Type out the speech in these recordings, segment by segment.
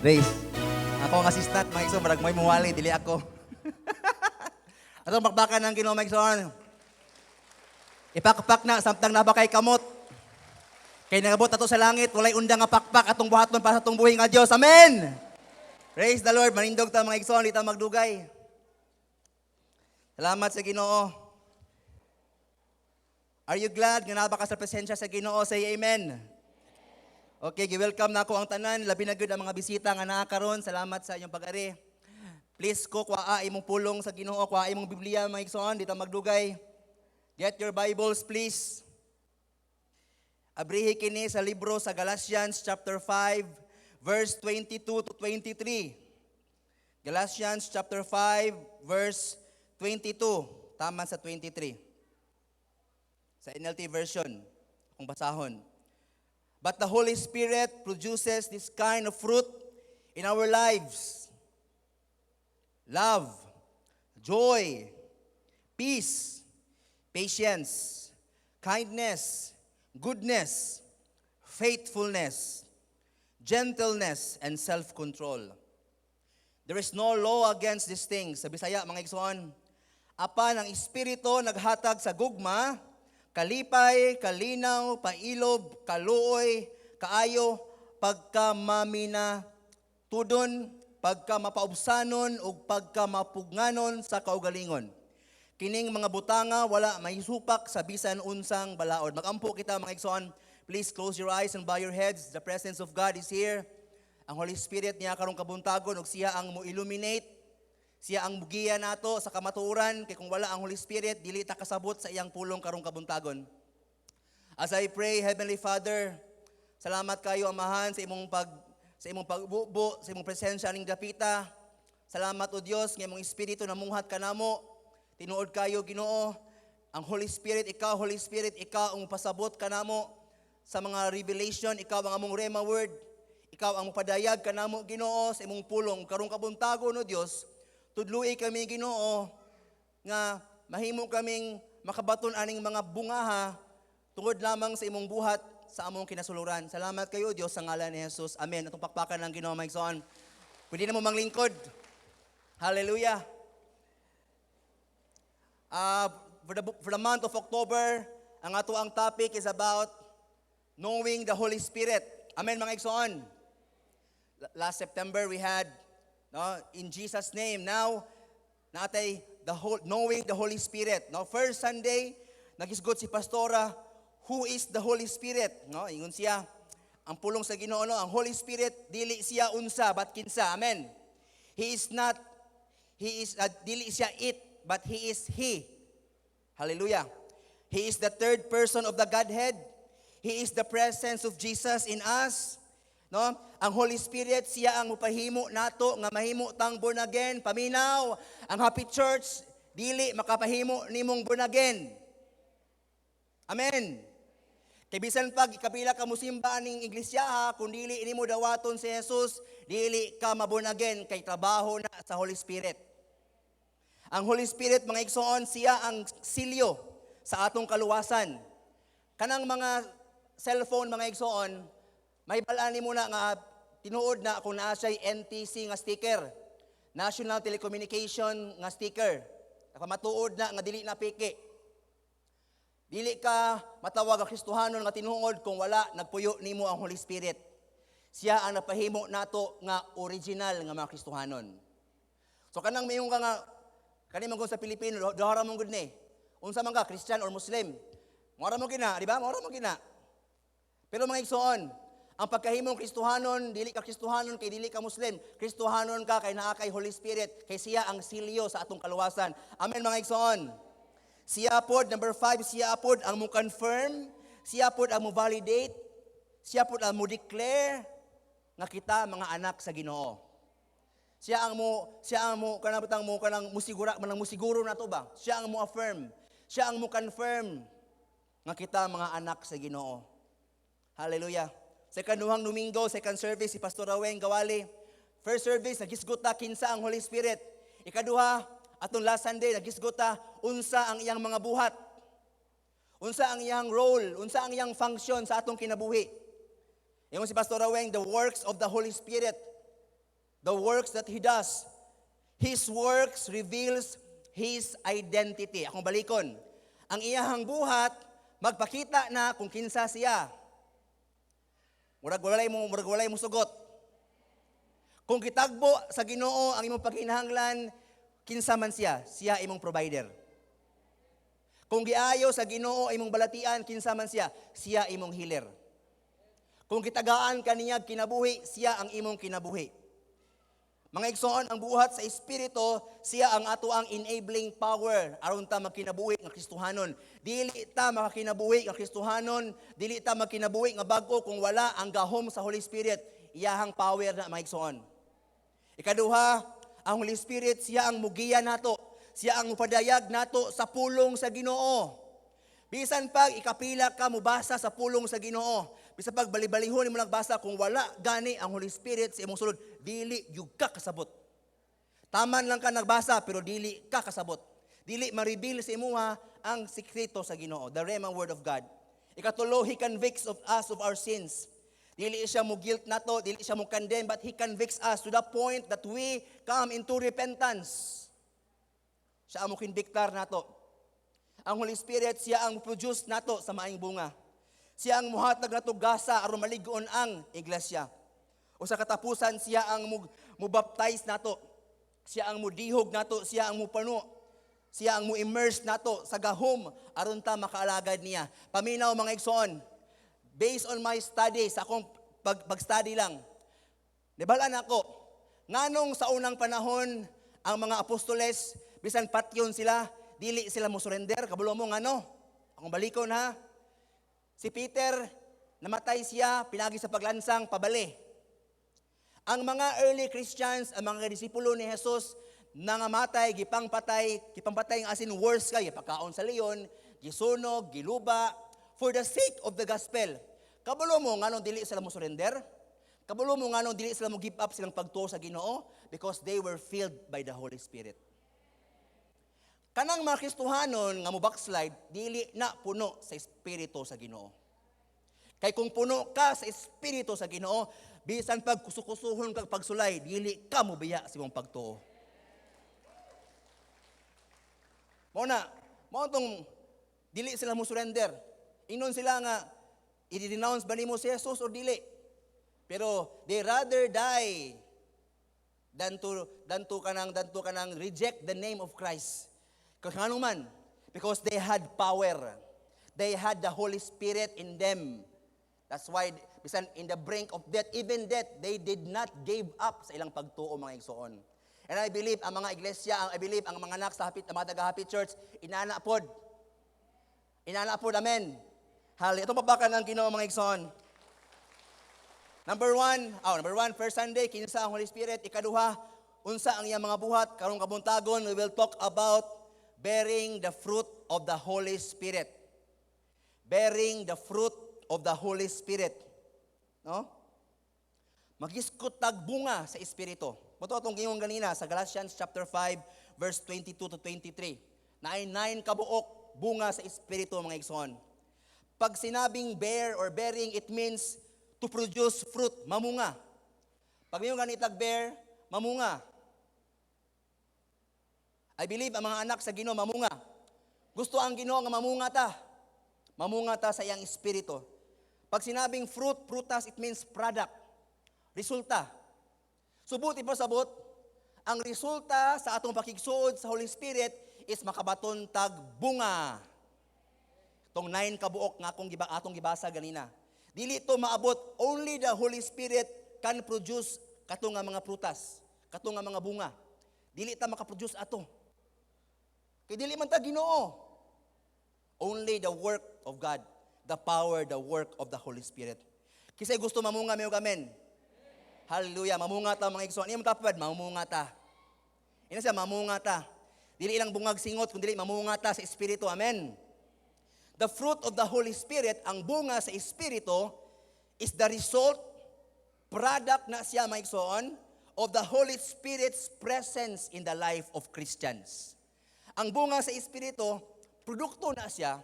Race. Ako ang assistant, mga igsoon, marag may muwali, dili ako. Atong pakpakan ang Ginoo, mga igsoon. Ipakpak na samtang naa pa kay kamot. Kay nangabot ato sa langit, walay undang nga pakpak atong buhaton para sa atong buhi nga Dios. Amen. Praise the Lord. Manindog ta, mga igsoon, di ta magdugay. Salamat sa Ginoo. Are you glad nga naa ka sa presensya sa Ginoo? Say amen. Okay, gi-welcome nako ang tanan, labi na gyud ang mga bisita nga naa karon. Salamat sa inyong pag-ari. Please ko kuhaa imong pulong sa Ginoo, kuhaa imong Biblia, mga igsoon, di ta magdugay. Get your Bibles, please. Abrihi kini sa libro sa Galatians chapter 5 verse 22 to 23. Galatians chapter 5 verse 22 tama sa 23. Sa NLT version, kung basahon. But the Holy Spirit produces this kind of fruit in our lives: love, joy, peace, patience, kindness, goodness, faithfulness, gentleness, and self-control. There is no law against these things. Sa Bisaya, mga igsoon, apan ang Espiritu naghatag sa gugma, kalipay, kalinaw, pailob, kaluoy, kaayo, pagkamaminatudon, pagkamapaubsanon ug pagkamapugnganon sa kaugalingon. Kining mga butanga wala may supak sa bisan unsang balaod. Magampo kita, mga igsoon. Please close your eyes and bow your heads. The presence of God is here. Ang Holy Spirit niya karong kabuntagon ug siya ang mo illuminate. Siya ang mugiya nato sa kamatuoran kay kung wala ang Holy Spirit, dili ta kasabot sa iyang pulong karong kabuntagon. As I pray, Heavenly Father, salamat kayo, Amahan, sa imong pagbubo, sa imong presensya ning dapita. Salamat, o Dios, nga imong espiritu namunghat kanamo. Tinuod kayo, Ginoo. Ang Holy Spirit, ikaw, Holy Spirit, ikaw ang pasabot kanamo sa mga revelation, ikaw ang among rhema word. Ikaw ang mupadayag kanamo, Ginoo, sa imong pulong karong kabuntagon, no Dios. Tudloi kami, Ginoo, nga mahimo kaming makabaton aning mga bungaha tungod lamang sa imong buhat sa among kinasuluran. Salamat kayo, Dios, sa ngalan ni Jesus. Amen. Atong pakpakan ng Ginoo, mga igsoon. Pwede na mo manglingkod. Hallelujah. For the month of October, ang ato ang topic is about knowing the Holy Spirit. Amen, mga igsoon. Last September we had, no, in Jesus' name. Now, naa tay the whole, knowing the Holy Spirit. No, first Sunday, nagisgot si Pastora, who is the Holy Spirit? No, ingon siya, ang pulong sa Ginoo, no, ang Holy Spirit dili siya unsa but kinsa. Amen. He is not he is dili siya it, but he is he. Hallelujah. He is the third person of the Godhead. He is the presence of Jesus in us. No? Ang Holy Spirit, siya ang mupahimo nato nga mahimo tang born again. Paminaw, ang Happy Church dili makapahimo nimong born again. Amen. Kay bisan pag kapila ka musimba ning iglesia ha, kung dili nimo dawaton si Jesus, dili ka maborn again kay trabaho na sa Holy Spirit. Ang Holy Spirit, mga igsoon, siya ang silyo sa atong kaluwasan. Kanang mga cellphone, mga igsoon, may balaan mo na nga tinuod na kung naa siya'y NTC nga sticker, National Telecommunication nga sticker. Napamatuod na nga dili na peke. Dili ka matawag nga Kristohanon nga tinuod kung wala nagpuyo nimo ang Holy Spirit. Siya ang napahimo nato nga original nga mga Kristohanon. So kanang mayong ka nga kani man sa Pilipino, duha ra man gud ni. Unsa man ka, Christian or Muslim? Mora mo gina, di ba? Mora mo gina. Pero mga igsoon, ang pagkahimong Kristohanon, dili ka Kristohanon kay dili ka Muslim. Kristohanon ka kay naa kay Holy Spirit, kay siya ang silyo sa atong kaluwasan. Amen, mga igsoon. Siya pod, number 5, siya pod ang mo confirm, siya pod ang mo validate, siya pod ang mo declare nga kita mga anak sa Ginoo. Siya ang mo kanang butang mo kanang musigura manang musiguro nato ba? Siya ang mo affirm, siya ang mo confirm nga kita mga anak sa Ginoo. Hallelujah. Sa kanuhang Domingo, second service si Pastor Raweng Gawali. First service nagisgot ta kinsa ang Holy Spirit. Ikaduha, atong last Sunday nagisgot ta unsa ang iyang mga buhat. Unsa ang iyang role, unsa ang iyang function sa atong kinabuhi. Ingon si Pastor Raweng, the works of the Holy Spirit. The works that He does. His works reveals His identity. Akong balikon. Ang iyahang buhat, magpakita na kung kinsa siya. Murag walay mo sugot. Kung kitagbo sa Ginoo ang imong paghinahanglan, kinsa man siya, siya imong provider. Kung giayo sa Ginoo imong balatian, kinsa man siya, siya imong healer. Kung gitagaan ka niya kinabuhi, siya ang imong kinabuhi. Mga igsoon, ang buhat sa Espiritu, siya ang ato ang enabling power aron ta magkinabuhi nga Kristohanon. Dili ta makakinabuhi nga Kristohanon, dili ta magkinabuhi nga bag-o kung wala ang gahom sa Holy Spirit, iyahang power na, mga igsoon. Ikaduha, ang Holy Spirit, siya ang mugiya nato. Siya ang mupadayag nato sa pulong sa Ginoo. Bisan pag ikapila ka mubasa sa pulong sa Ginoo, bisan pag bali-balihon nimo nagbasa, kung wala gani ang Holy Spirit sa imong sulod, dili gyud ka kasabot. Taman lang ka nagbasa pero dili ka kasabot. Dili ma-reveal sa imuha ang sikreto sa Ginoo, the Rhema word of God. Ikatulo, He convicts of us of our sins. Dili siya mo guilt nato, dili siya mo condemn, but He convicts us to the point that we come into repentance. Siya ang mo convictar nato. Ang Holy Spirit, siya ang produce nato sa maayong bunga. Siya ang muhatag nato gasa aron malig-on ang iglesia. O sa katapusan, siya ang mu-baptize nato. Siya ang mudihog nato, siya ang mupano. Siya ang mu-immerse nato sa gahom aron ta makaalagad niya. Paminaw, mga igsoon, based on my study, sa akong pag-study lang, nibal-an ako, nganong sa unang panahon, ang mga apostoles, bisan patyon sila, dili sila mo surrender? Kabalo mo ngano? Akong balikon ha. Si Peter, namatay siya, pinagi sa paglansang, pabali. Ang mga early Christians, ang mga disipulo ni Jesus, nangamatay, gipangpatay, gipangpatay nga as in worse kay, pagkaon sa leon, gisunog, giluba, for the sake of the gospel. Kabalo mo nganong dili sila mo surrender? Kabalo mo nganong dili sila mo give up silang pagtuo sa Ginoo? Because they were filled by the Holy Spirit. Kanang mga Kristohanon nga mo backslide, dili na puno sa Espiritu sa Ginoo. Kay kung puno ka sa Espiritu sa Ginoo, bisan pag kusukusuhon kag pagsulay, dili ka mobiya sa imong pagtuo. Mao na, mao tong dili sila mo surrender. Ingnon sila nga i-denounce ba nimo si Jesus or dili? Pero they rather die than to kanang reject the name of Christ. Kay ngano man? Because they had power. They had the Holy Spirit in them. That's why bisan in the brink of death, even death, they did not give up sa ilang pagtuo, mga igsoon. And I believe ang mga iglesia, I believe ang mga anak sa Happy, ang mga taga Happy Church, inana pod. Inana pod, amen. Hali, atong pabakan ang Ginoo, mga igsoon. Number one, first Sunday, kinsa ang Holy Spirit. Ikaduha, unsa ang iyang mga buhat. Karong kabuntagon, we will talk about bearing the fruit of the Holy Spirit. Bearing the fruit of the Holy Spirit. No? Magiskot tag bunga sa Espiritu. Mao to atong giingon ganina sa Galatians chapter 5 verse 22 to 23. Naay nine kabuok bunga sa Espiritu, mga igsoon. Pag sinabing bear or bearing, it means to produce fruit, mamunga. Pag may ganitag bear, mamunga. I believe ang mga anak sa Ginoo mamunga. Gusto ang Ginoo nga mamunga ta. Mamunga ta sa iyang espiritu. Pag sinabing fruit, prutas, it means product. Resulta. So buot ipasabot, ang resulta sa atong pakigsuod sa Holy Spirit is makabaton tag bunga. Tong nine kabuok nga atong gibasa ganina. Dili to maabot, only the Holy Spirit can produce kato nga mga prutas, kato nga mga bunga. Dili ta makaproduce ato. Kay dili man ta Ginoo. Only the work of God, the power, the work of the Holy Spirit. Kinsay gusto mamunga, may amen. Hallelujah, mamunga ta, mga igsoon. Iyang tapad, mamunga ta. Ina siya, mamunga ta. Dili ilang bungag singot, kundi mamunga ta sa Espiritu. Amen. The fruit of the Holy Spirit, ang bunga sa Espiritu, is the result, product na siya, mga igsoon, of the Holy Spirit's presence in the life of Christians. Ang bunga sa Espiritu, produkto na siya,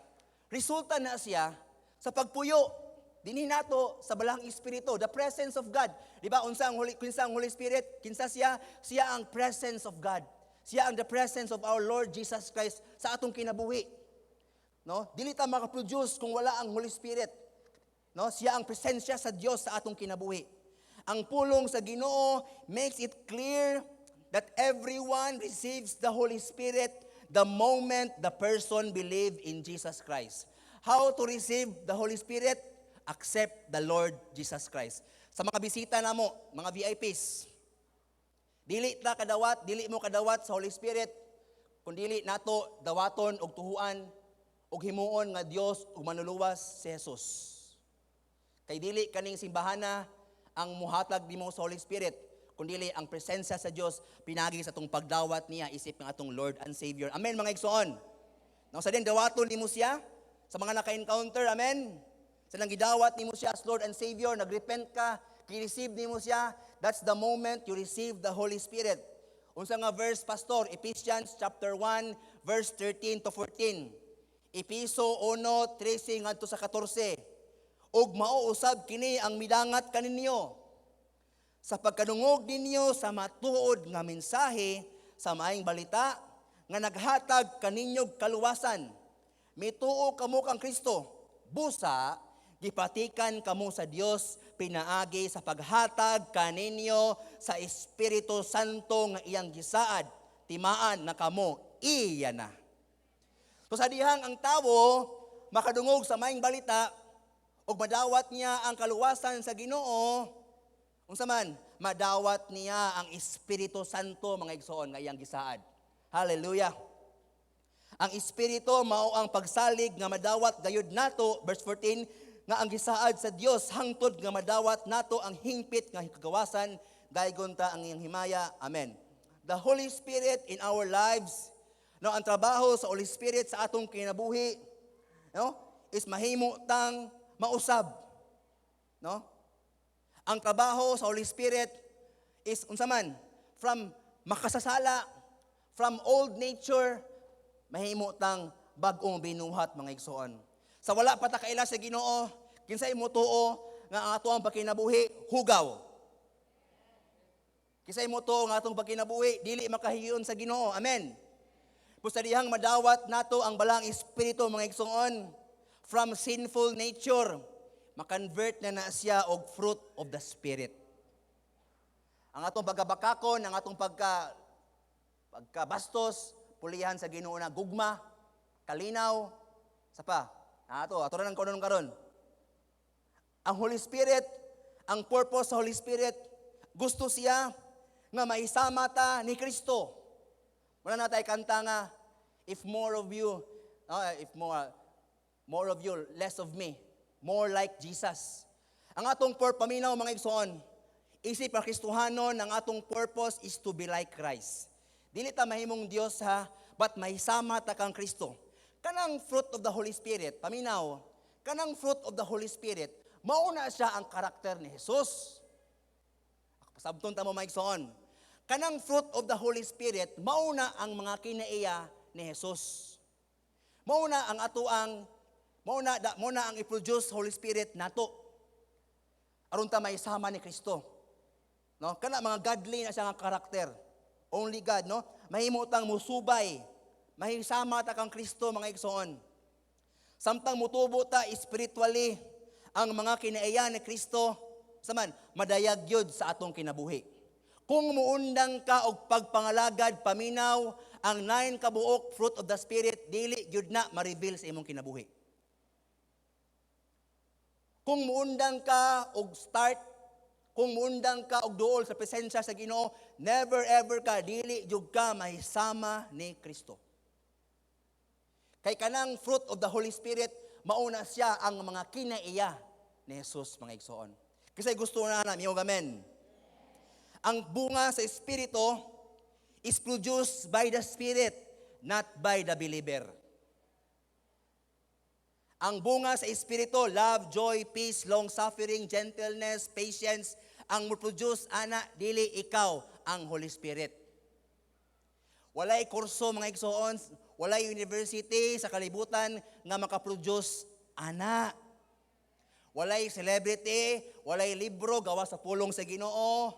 resulta na siya sa pagpuyo Dinhi nato sa Balaang Espiritu, the presence of God. Di ba unsa ang Holy, kinsa ang Holy Spirit? Kinsa siya? Siya ang presence of God. Siya ang the presence of our Lord Jesus Christ sa atong kinabuhi. No? Dili ta makaproduce kung wala ang Holy Spirit. No? Siya ang presensya sa Dios sa atong kinabuhi. Ang pulong sa Ginoo makes it clear that everyone receives the Holy Spirit the moment the person believe in Jesus Christ. How to receive the Holy Spirit? Accept the Lord Jesus Christ. Sa mga bisita namo, mga VIPs, dili ta kadawat, dili mo kadawat sa Holy Spirit kung dili nato dawaton og tuhuan og himuon nga Dios ug Manluluwas si Jesus. Kay dili kaning simbahana ang muhatag nimo sa Holy Spirit, kun dili ang presensya sa Dios pinagi sa atong pagdawat niya isip ng atong Lord and Savior. Amen, mga igsoon. Now sa din dawaton nimo siya sa mga naka-encounter, amen. Sa nang gidawat nimo siya as Lord and Savior, nagrepent ka, gi-receive nimo siya, that's the moment you receive the Holy Spirit. Unsa nga verse, Pastor? Ephesians chapter 1 verse 13 to 14. Episo 1:13 ngadto sa 14. Ug mao usab kini ang midangat kaninyo sa pagkadungog ninyo sa matuod nga mensahe sa Maayong Balita nga naghatag kaninyog kaluwasan. Mituo kamo kang Kristo. Busa gipatikan kamo sa Dios pinaagi sa paghatag kaninyo sa Espiritu Santo nga iyang gisaad, timaan na kamo iya na. So sa dihang ang tawo makadungog sa Maayong Balita ug madawat niya ang kaluwasan sa Ginoo, unsa man, madawat niya ang Espiritu Santo, mga igsoon, nga iyang gisaad. Hallelujah. Ang Espiritu mao ang pagsalig nga madawat gayud nato, verse 14, nga ang gisaad sa Dios hangtod nga madawat nato ang hingpit nga kagawasan, daygon ta ang iyang himaya. Amen. The Holy Spirit in our lives, no, ang trabaho sa Holy Spirit sa atong kinabuhi, no, is mahimo tang mausab. No? Ang trabaho sa Holy Spirit is unsa man, from makasasala, from old nature, mahimo tang bag-ong binuhat, mga igsoon. Sa wala pa ta kaila sa Ginoo, kinsay mo tuo nga ang atoang pagkinabuhi hugaw? Kinsay mo tuo nga atong pagkinabuhi dili makahiyon sa Ginoo? Amen. Pusta dihang madawat nato ang Balaang Espiritu, mga igsoon, from sinful nature, makonvert na na siya og fruit of the Spirit. Ang atong pagkabakakon, ang atong pagkabastos, pulihan sa Ginoo na gugma, kalinaw, sa pa. Ato, ato ra nang karon karon. Ang Holy Spirit, ang purpose sa Holy Spirit, gusto siya nga maisama ta ni Kristo. Wala na tayo kanta nga, "If more of you, no, if more, more of you, less of me, more like Jesus." Ang atong purpose, paminaw, mga igsoon, isip ang Kristohanon, ang atong purpose is to be like Christ. Dili ta mahimong Dios ha, but mahisama ta kang Kristo. Kanang fruit of the Holy Spirit, paminaw, kanang fruit of the Holy Spirit, mauna siya ang karakter ni Jesus. Pasabton ta mo, mga igsoon. Kanang fruit of the Holy Spirit, mauna ang mga kinaiya ni Jesus. Mauna ang atoang mauna da, mauna ang i-produce Holy Spirit nato. Aron ta maisama ni Kristo. No? Kana mga godly na siya nga karakter. Only God, no? Mahimo tang musubay. Mahisama ta kang Kristo, mga igsoon. Samtang mutubo ta spiritually, ang mga kinaiya ni Kristo saman madayag yun sa atong kinabuhi. Kung muundang ka og pagpangalagad, paminaw, ang nine kabuok fruit of the Spirit dili gyud na ma-reveal sa imong kinabuhi. Kung muundang ka og start, kung muundang ka og duol sa presensya sa Ginoo, never ever ka, dili jud ka mahisama ni Kristo. Kay kanang fruit of the Holy Spirit, mauna siya ang mga kinaiya ni Jesus, mga igsoon. Kasi gusto na na, miyog amen. Ang bunga sa Espiritu is produced by the Spirit, not by the believer. Ang bunga sa Espiritu, love, joy, peace, long-suffering, gentleness, patience, ang mo-produce ana, dili ikaw, ang Holy Spirit. Walay kurso, mga igsoon, walay university sa kalibutan nga makaproduce ana. Walay celebrity, walay libro gawa sa pulong sa Ginoo,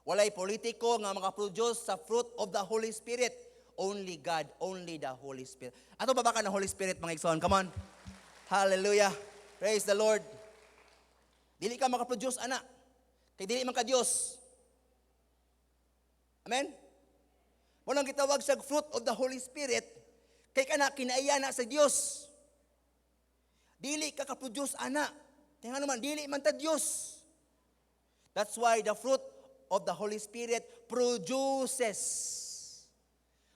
walay politiko nga makaproduce sa fruit of the Holy Spirit. Only God, only the Holy Spirit. Ato ba ka ng Holy Spirit, mga igsoon? Come on. Hallelujah. Praise the Lord. Dili ka makaproduce ana. Kay dili man ka Dios. Amen? Mao nang gitawag sa fruit of the Holy Spirit kay kana kinaiya na sa Dios. Dili ka ka-produce ana. Kaya nga naman, dili man ta Dios. That's why the fruit of the Holy Spirit produces.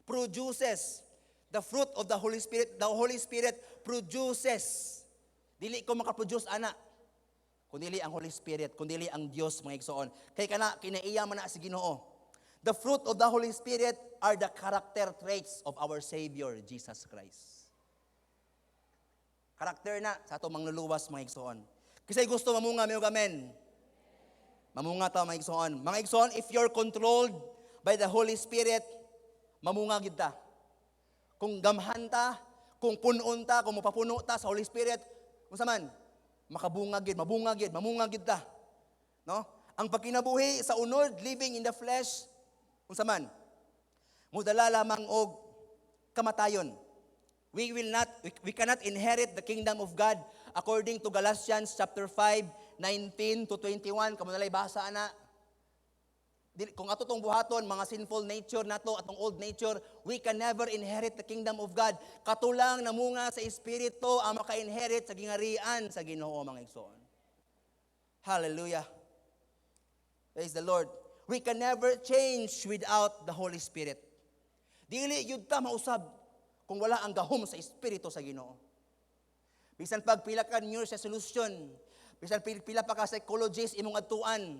Produces. The fruit of the Holy Spirit, the Holy Spirit produces. Dili ko makaproduce ana. Kung dili ang Holy Spirit, kung dili ang Dios, mga igsoon. Kay kana kinaiya man na si Ginoo. The fruit of the Holy Spirit are the character traits of our Savior, Jesus Christ. Karakter na sa atong mangluluwas, mga igsoon. Kasi gusto mamunga, may amen. Mamunga ta, mga igsoon. Mga igsoon, if you're controlled by the Holy Spirit, mamunga gid ta. Kung gamhan ta, kung punon ta, kung mapapuno ta sa Holy Spirit, unsa man, makabunga gid, mabunga gid, mamunga gid ta. No? Ang pagkinabuhi sa unod, living in the flesh, unsa man, mudala lamang og kamatayon. We will not we cannot inherit the kingdom of God according to Galatians chapter 5, 19 to 21. Kamo nalay basa ana. Kung ato tong buhaton, mga sinful nature nato, atong old nature, we can never inherit the kingdom of God. Katulang namunga sa Espiritu ang maka-inherit sa gingarian sa Ginoo, mga igsoon. Hallelujah. Praise the Lord. We can never change without the Holy Spirit. Dili yun ta mausab kung wala ang gahom sa Espiritu sa Ginoo. Bisan pag pila ka New Year's resolution, bisan pila pa ka psychologist imong adtuan,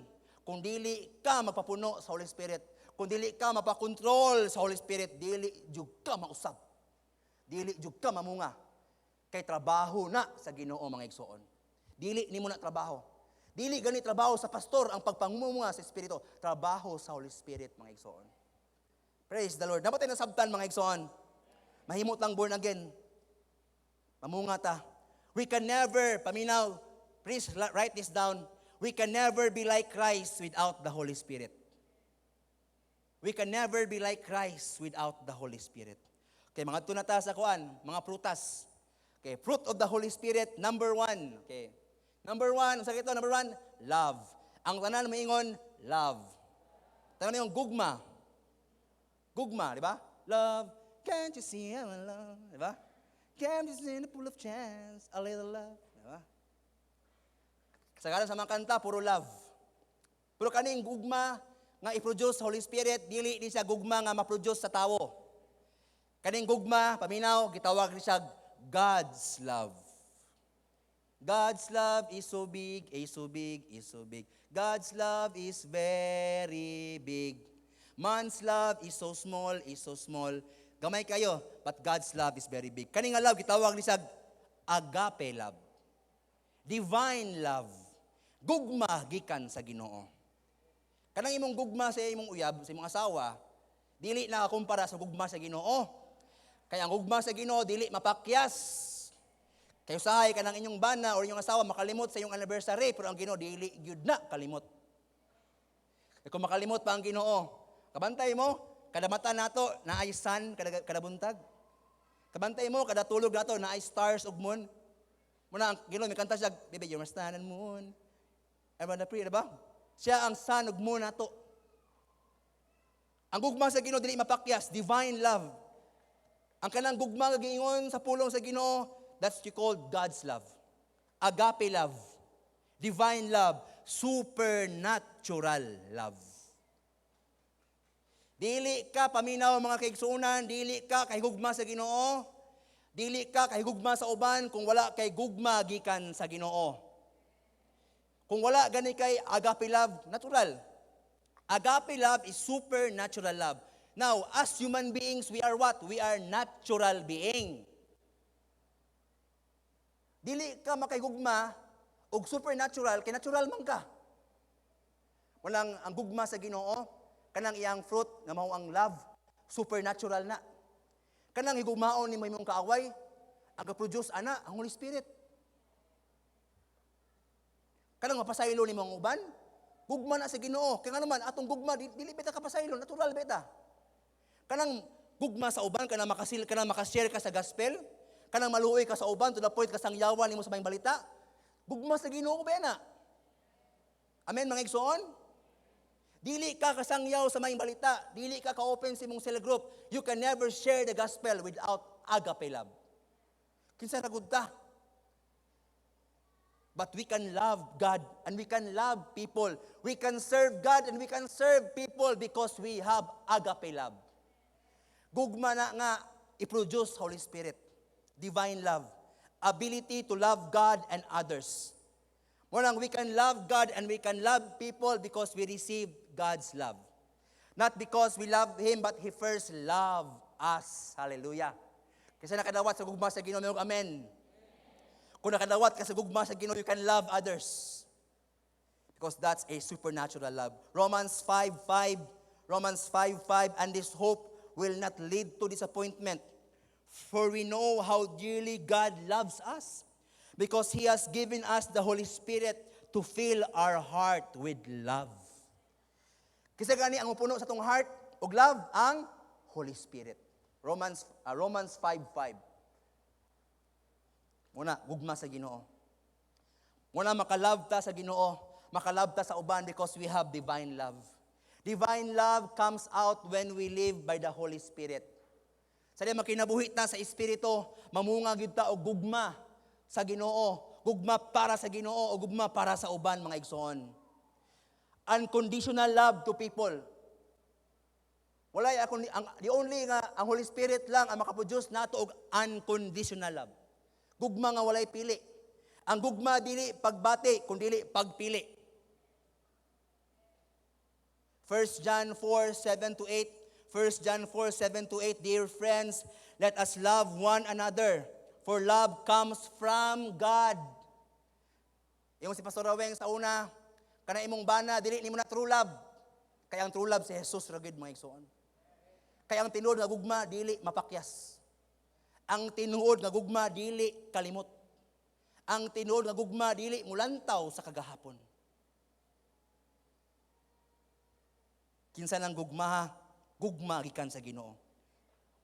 kung dili ka magpapuno sa Holy Spirit, kung dili ka mapakontrol sa Holy Spirit, dili jud ka mausab. Dili jud ka mamunga. Kay trabaho na sa Ginoo, mga igsoon. Dili nimo na trabaho. Dili gani trabaho sa pastor ang pagpangumunga sa Espiritu. Trabaho sa Holy Spirit, mga igsoon. Praise the Lord. Dapat tayo nasabtan, mga igsoon. Mahimot lang born again. Mamunga ta. We can never, paminaw, please write this down. We can never be like Christ without the Holy Spirit. We can never be like Christ without the Holy Spirit. Okay, mga na ta sa kuan, mga prutas. Okay, fruit of the Holy Spirit, number one. Okay. Number one, unsa ito? Number one, love. Ang tanan maingon, love. Tanan yung gugma. Gugma, di ba? Love, can't you see I'm in love? Di ba? Can't you see the pool of chance, a little love? Di ba? Kasagaran sa mga kanta, puro love. Pero kaning gugma nga i-produce sa Holy Spirit, dili ni siya gugma nga ma-produce sa tawo. Kaning gugma, paminaw, gitawag ni siya God's love. God's love is so big, is so big, is so big. God's love is very big. Man's love is so small, is so small. Gamay kayo, but God's love is very big. Kani nga love, gitawag ni siya agape love. Divine love. Gugma gikan sa Ginoo. Kanang imong gugma sa imong uyab, sa imong asawa, dili na kumpara sa gugma sa Ginoo. Kaya ang gugma sa Ginoo dili mapakyas. Kay usahay kanang inyong bana or inyong asawa makalimot sa inyong anniversary, pero ang Ginoo dili gyud na kalimot. Kay kung makalimot pa ang Ginoo, kabantay mo, kada mata nato naay sun kada buntag. Kabantay mo kada tulog nato naay stars ug moon. Muna ang Ginoo may kanta siya, "Baby, you're my sun and moon." I wanna pray, diba? Siya ang sun ug moon nato. Ang gugma sa Ginoo dili mapakyas, divine love. Ang kanang gugma nga giingon sa pulong sa Ginoo, that's you called God's love. Agape love. Divine love, supernatural love. Dili ka paminaw, mga kaigsuonan, dili ka kahigugma sa Ginoo, dili ka kahigugma sa uban kung wala kay gugma gikan sa Ginoo. Kung wala gani kay agape love, natural. Agape love is supernatural love. Now, as human beings, we are what? We are natural being. Dili ka makahigugma og supernatural kay natural man ka. Walang ang gugma sa Ginoo, kanang iyang fruit nga mao ang love, supernatural na. Kanang higugmaon nimo imong kaaway, ang produce ana ang Holy Spirit. Kanang mapasaylo nimo ang uban, gugma na sa Ginoo. Kay ngano man atong gugma dili bita kapasaylo, natural bita. Kanang gugma sa uban, kanang makasil, kanang makashare ka sa gospel, kanang maluoy ka sa uban to the point kasangyawan nimo sa maayong balita. Gugma sa Ginoo ba na? Amen, mga igsoon? Dili ka kasangyaw sa maayong balita, dili ka ka-open sa imong cell group. You can never share the gospel without agape love. Kinsa ra gud ta? But we can love God and we can love people. We can serve God and we can serve people because we have agape love. Gugma na nga i-produce Holy Spirit. Divine love. Ability to love God and others. Mao nang we can love God and we can love people because we receive God's love. Not because we love Him, but He first loved us. Hallelujah. Kasi nakadawat sa gugma sa Ginoo, amen. Kung nakadawat ka sa gugma sa Ginoo, you can love others. Because that's a supernatural love. Romans 5:5, Romans 5:5, "And this hope will not lead to disappointment. For we know how dearly God loves us, because He has given us the Holy Spirit to fill our heart with love." Kasi gani ang mupuno sa atong heart og love, ang Holy Spirit. Romans 5:5. Mao na gugma sa Ginoo. Mao na makalove ta sa Ginoo, makalove ta sa uban because we have divine love. Divine love comes out when we live by the Holy Spirit. Sa di makinabuhi ta sa Espiritu, mamunga gyud ta og gugma sa Ginoo, gugma para sa Ginoo o gugma para sa uban, mga igsoon. Unconditional love to people. Walay ako ang the only nga ang Holy Spirit lang ang makaproduce nato og unconditional love. Gugma nga walay pili. Ang gugma dili pagbati kun dili pagpili. 1 John 4, 7 to 8. 1 John 4, 7 to 8. "Dear friends, let us love one another, for love comes from God." Ingon si Pastor Raweng sa una, kana imong bana, dili nimo na true love. Kay ang true love si Jesus ra gyud, mga igsoon. Kay ang tinuod nga gugma dili mapakyas. Ang tinuod nga gugma dili kalimot. Ang tinuod nga gugma dili mulantaw sa kagahapon. Kinsa nang gugma, gugma gikan sa Ginoo.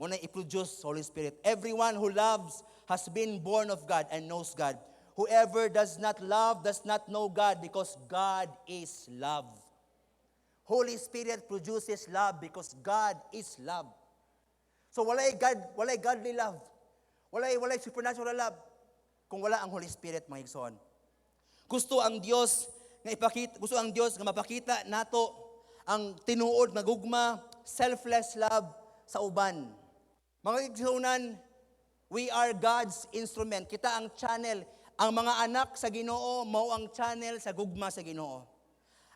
Mao na i-produce Holy Spirit. "Everyone who loves has been born of God and knows God. Whoever does not love does not know God because God is love." Holy Spirit produces love because God is love. So walay God, walay godly love. Walay supernatural love kung wala ang Holy Spirit, mga igsoon. Gusto ang Dios nga mapakita nato ang tinuod nga gugma, selfless love sa uban. Mga igsuonan, we are God's instrument. Kita ang channel. Ang mga anak sa Ginoo mao ang channel sa gugma sa Ginoo.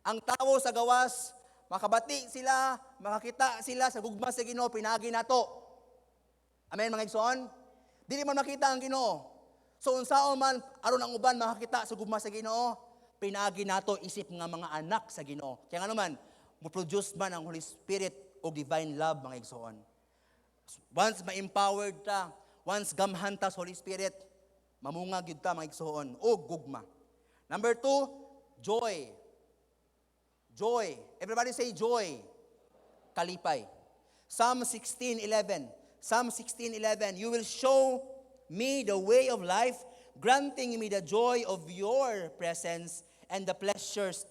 Ang tawo sa gawas, makabati sila, makakita sila sa gugma sa Ginoo pinaagi nato. Amen, mga igsoon? Dili man makita ang Ginoo. So unsaon man aron ang uban makakita sa gugma sa Ginoo, pinaagi nato isip nga mga anak sa Ginoo. Kaya ngano man, mo-produce man ang Holy Spirit og divine love, mga igsoon. Once ma-empowered ta, once gamhan ta sa Holy Spirit, mamunga gyud ta, mga igsoon, og gugma. Number two, joy. Joy. Everybody say joy. Kalipay. Psalm 16:11. Psalm 16:11. "You will show me the way of life, granting me the joy of your presence and the pleasures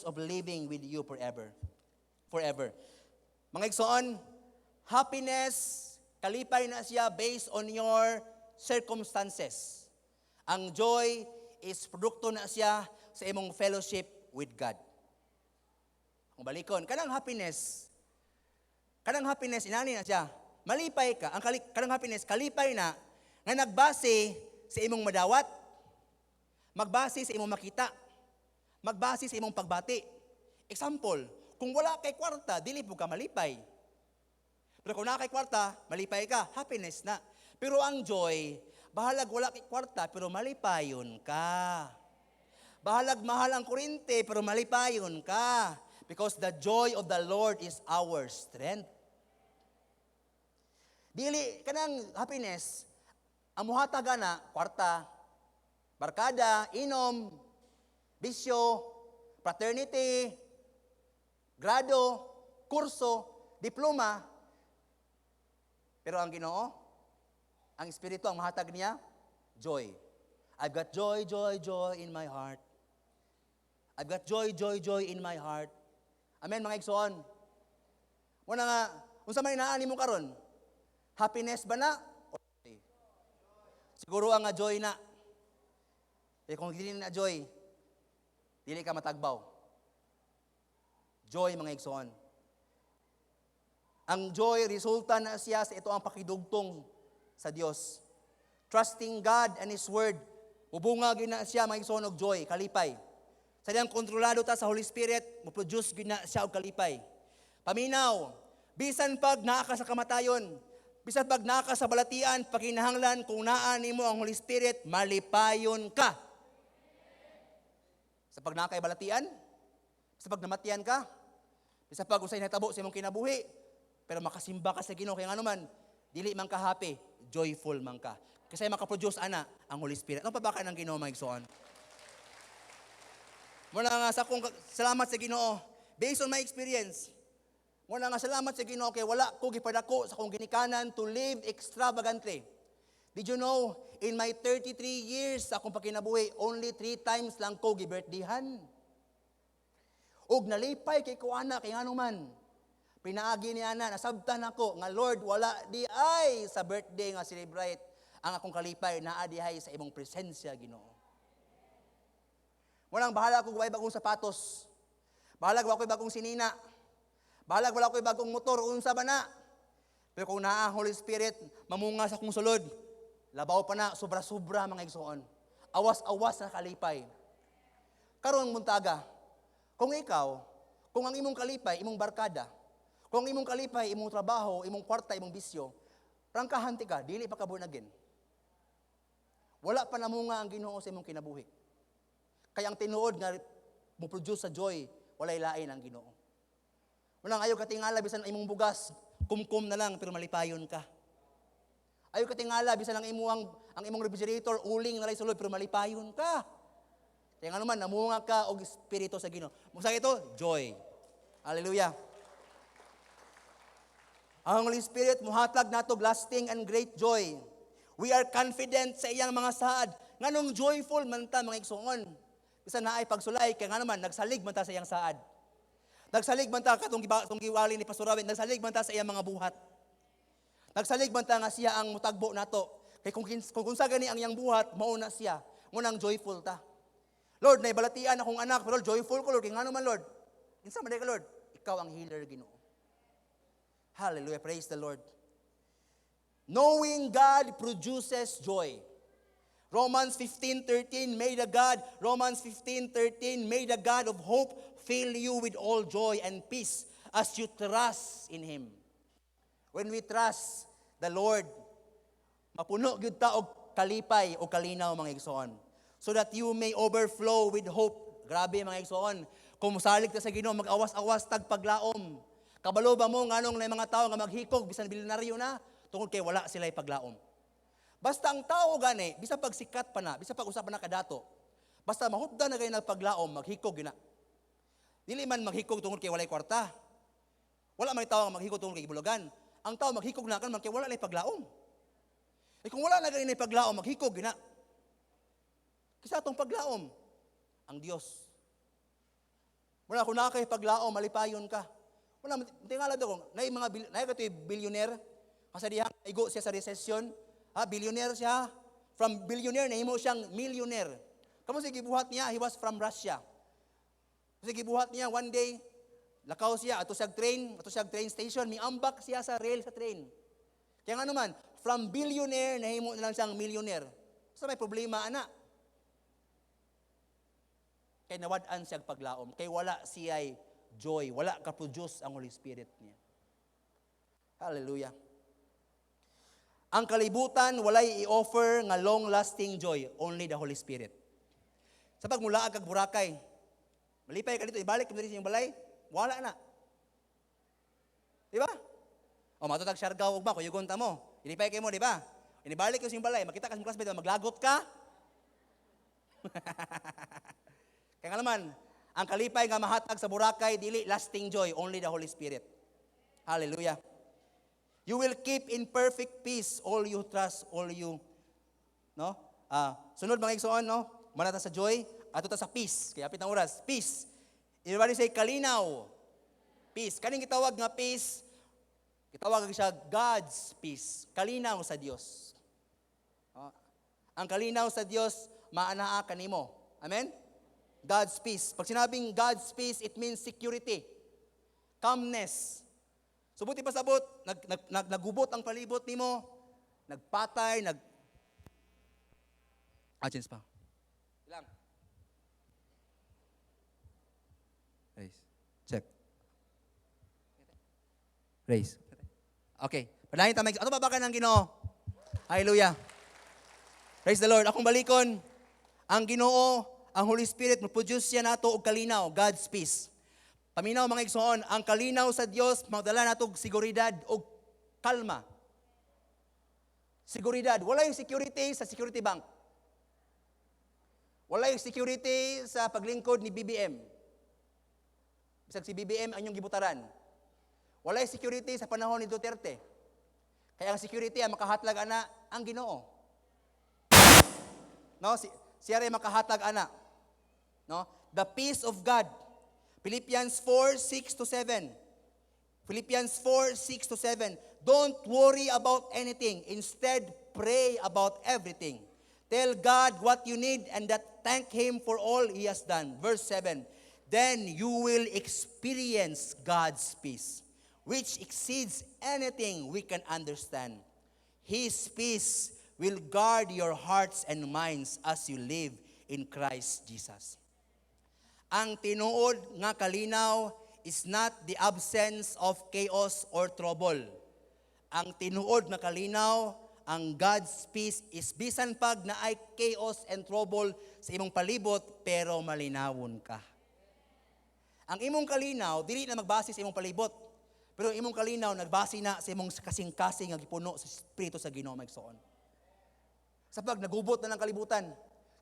of living with you forever." Forever. Mga igsoon, happiness, kalipay na siya based on your circumstances. Ang joy is produkto na siya sa imong fellowship with God. Kung balikon, kanang happiness, inani na siya. Malipay ka, kanang happiness, kalipay na, nga nagbase sa imong madawat, magbase sa imong makita, magbase sa imong pagbati. Example, kung wala kay kwarta, dili pud ka malipay. Pero kung naa kay kwarta, malipay ka, happiness na. Pero ang joy, bahalag wala kay kwarta, pero malipayon ka. Bahalag mahal ang kuryente, pero malipayon ka. Because the joy of the Lord is our strength. Dili, kanang happiness, ang muhatag na, kwarta, Barkada, inom, bisyo, fraternity, grado, kurso, diploma. Pero ang Ginoo, ang Espiritu ang mahatag niya, joy. I've got joy, joy, joy in my heart. I've got joy, joy, joy in my heart. Amen, mga igsoon. Muna nga, unsa man naa nimo karon? Happiness ba na? O joy? Siguro ang nga joy na. Kaya kung dili na joy, dili ka matagbaw. Joy, mga igsoon. Ang joy, resulta na siya sa ito ang pakidugtong sa Dios. Trusting God and His Word. Mubunga gyud na siya, mga igsoon, og joy, kalipay. Sa diyang kontrolado ta sa Holy Spirit, mo-produce gyud na siya og kalipay. Paminaw, bisan pag naa ka sa kamatayon, bisan pag naa ka sa balatian, pakinahanglan kung naa nimo ang Holy Spirit, malipayon ka. Sa pag naa kay balatian, sa pag namatian ka, sa pag unsay nahitabo sa imong kinabuhi, pero makasimba ka sa Ginoo kay ngano man, dili man ka happy, joyful man ka. Kasi makaproduce ana ang Holy Spirit. Ano pa ba ka ng Ginoo, mga igsoon? Muna nga sa akong salamat sa Ginoo, based on my experience. Muna nga salamat sa Ginoo kay wala ko gipadako sa akong ginikanan to live extravagantly. Did you know, in my 33 years sa akong pagkinabuhi, only three times lang ko gibirthdayhan. Og nalipay kay ko ana kay ngano man. Pinaagi ni ana, nasabtan ako nga, "Lord, wala diay sa birthday nga celebrate ang akong kalipay, naa dihay sa imong presensya, Ginoo." Walang bahala ko way bagong sapatos. Bahala ko ako'y bagong sinina. Bahala wala ko'y bagong motor, unsa ba na? Pero kung naa ang Holy Spirit, mamunga sa akong sulod. Labaw pa na, sobra-sobra, mga igsoon. Awas-awas na kalipay. Karon muntaga, kung ikaw, kung ang imong kalipay, imong barkada, kung ang imong kalipay, imong trabaho, imong kwarta, imong bisyo, prangkahan ka, dili pa ka born again. Wala pa namunga ang Ginoo sa imong kinabuhi. Kaya ang tinuod nga mo produce sa joy, walay lain ang Ginoo. Walang ayaw katingala bisan ang imong bugas, kumkum na lang pero malipayon ka. Ayaw katingala bisan ang imong refrigerator uling na lang sulod pero malipayon ka. Kaya nga naman namunga ka og espiritu sa Ginoo. Musa ito, joy. Hallelujah. Ang Holy Spirit muhatag nato lasting and great joy. We are confident sa iyang mga saad. Nganong joyful man ta, mga igsoon? Bisan naay pagsulay kay nga naman nagsalig man ta sa iyang saad. Nagsalig man ta katong tong giwali ni Pastor Robin, nagsalig man ta sa iyang mga buhat. Nagsalig man ta nga siya ang mutagbo nato. Kay kung unsa gani ang iyang buhat, mao na siya. Munang joyful ta. "Lord, naibalatian akong anak, pero joyful ko, Lord. Kay ngano man, Lord?" "Kinsa man ka, Lord?" "Ikaw ang healer, Ginoo." Hallelujah. Praise the Lord. Knowing God produces joy. Romans 15:13, may the God, Romans 15:13, may the God of hope fill you with all joy and peace as you trust in Him. When we trust the Lord, mapuno gyud ta og kalipay o kalinaw, mga igsoon. So that you may overflow with hope. Grabe, mga igsoon. Kung mosalig ta sa Ginoo, mag-awas-awas tag paglaom. Kabalo ba mo nganong na mga tao nga maghikog bisan bilyonaryo na tungod kay wala sila paglaom? Basta ang tao gani, bisan pag sikat pa na, bisan pag usa pa na kadato, basta mahupdan na kayo nagpaglaom, maghikog gyud na. Dili man maghikog tungod kay walay kwarta. Wala man tao nga maghikog tungod kay gibulagan. Ang tao maghikog na kan man kay wala na paglaom. Eh kung wala na gani paglaom, maghikog gyud na. Kinsa atong paglaom? Ang Dios. Wala kung naa kay paglaom, malipayon ka. Wala tingala do kung nay mga nay katoy billionaire kasi diha igo siya sa recession. Ha, billionaire siya. From billionaire nahimo siyang millionaire. Kamo sige gibuhat niya, he was from Russia. Kasi gibuhat niya one day, lakaw siya ato siya train station, miambak siya sa rail sa train. Kaya nga naman, from billionaire nahimo na lang siyang millionaire. Sa may problema ana. Kay nawad-an siya paglaom, kay wala siya'y joy, wala ka produce ang Holy Spirit niya. Hallelujah. Ang kalibutan walay i-offer nga long-lasting joy, only the Holy Spirit. Sa pag mulaag kag Boracay, malipay ka dito, ibalik ka diri sa inyong balay, wala na. Di ba? O matutag Siargao ug ba, kuyugon ta mo. Ilipay kay mo, di ba? Inibalik ko sa inyong balay, makita ka sa imong classmate, maglagot ka. Kaya nga naman, ang kalipay nga mahatag sa Boracay, dili lasting joy, only the Holy Spirit. Hallelujah. You will keep in perfect peace all you trust, all you, no? Ah, sunod, mga igsoon, no? Manata sa joy, ato ta sa peace. Kaya apit ang oras, peace. Everybody say kalinaw. Peace. Kaning gitawag nga peace, gitawag siya God's peace. Kalinaw sa Dios. Oh. Ang kalinaw sa Dios maanaa kanimo. Amen? God's peace. Pag sinabing God's peace, it means security, calmness. So buti pasabot, nagubot ang palibot nimo, nagpatay, nag. Ah, change pa. Ilang? Raise. Check. Raise. Okay. Padayon ta may ato ba ng Ginoo? Hallelujah. Praise the Lord. Akong balikon, ang Ginoo, ang Holy Spirit mo-produce siya nato og kalinaw, God's peace. Paminaw, mga igsoon, ang kalinaw sa Dios magdala nato og seguridad og kalma. Seguridad, wala yung security sa security bank. Wala yung security sa paglingkod ni BBM. Bisag si BBM ang inyong gibutaran. Wala yung security sa panahon ni Duterte. Kaya ang security ang makahatag ana ang Ginoo. No, siya rin makahatag ana. No? The peace of God. Philippians 4, 6 to 7. Philippians 4, 6 to 7. Don't worry about anything. Instead, pray about everything. Tell God what you need and that thank Him for all He has done. Verse 7. Then you will experience God's peace, which exceeds anything we can understand. His peace will guard your hearts and minds as you live in Christ Jesus. Ang tinuod nga kalinaw is not the absence of chaos or trouble. Ang tinuod nga kalinaw, ang God's peace is bisan pag naay chaos and trouble sa imong palibot, pero malinawon ka. Ang imong kalinaw, dili na magbase sa imong palibot. Pero ang imong kalinaw, nagbase na sa imong kasing-kasing nga gipuno sa Espiritu sa Ginoo, mga igsoon. Sa pag nagubot na ng kalibutan,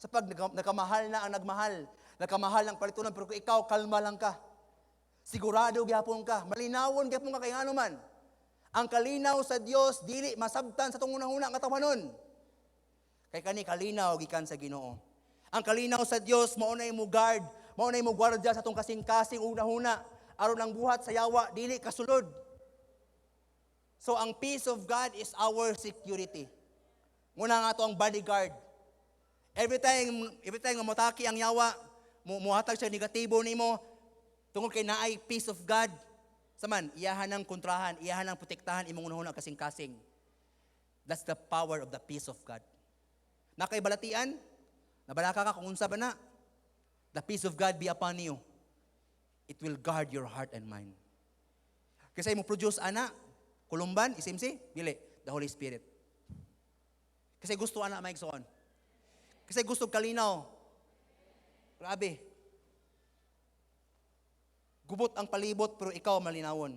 sa pag nagkamahal na ang nagmahal, nagkamahal ang palitunan, pero kung ikaw, kalma lang ka. Sigurado gyapon ka, malinawon gyapon ka kay ngano man. Ang kalinaw sa Dios dili masabtan sa atong hunahuna nga tawhanon. Kay kani kalinaw gikan sa Ginoo. Ang kalinaw sa Dios mao nay mo guard, mao nay mo gwardya sa atong kasing-kasing hunahuna aron ang buhat sa yawa dili kasulod. So ang peace of God is our security. Muna nga to ang bodyguard. Every time nga motaki ang yawa, muhatag siya negatibo nimo, tungod kay naay peace of God. Saman, iyahan ang kontrahan, iyahan ang protektahan imong hunahuna kasing-kasing. That's the power of the peace of God. Nakay balatian, nabalaka ka kung unsa ba na. The peace of God be upon you. It will guard your heart and mind. Kasi mo produce ana, kulumban, isimsi, dili, the Holy Spirit. Kasi gusto ana, mga igsoon. Kasi gusto kalinaw. Grabe. Gubot ang palibot pero ikaw malinawon.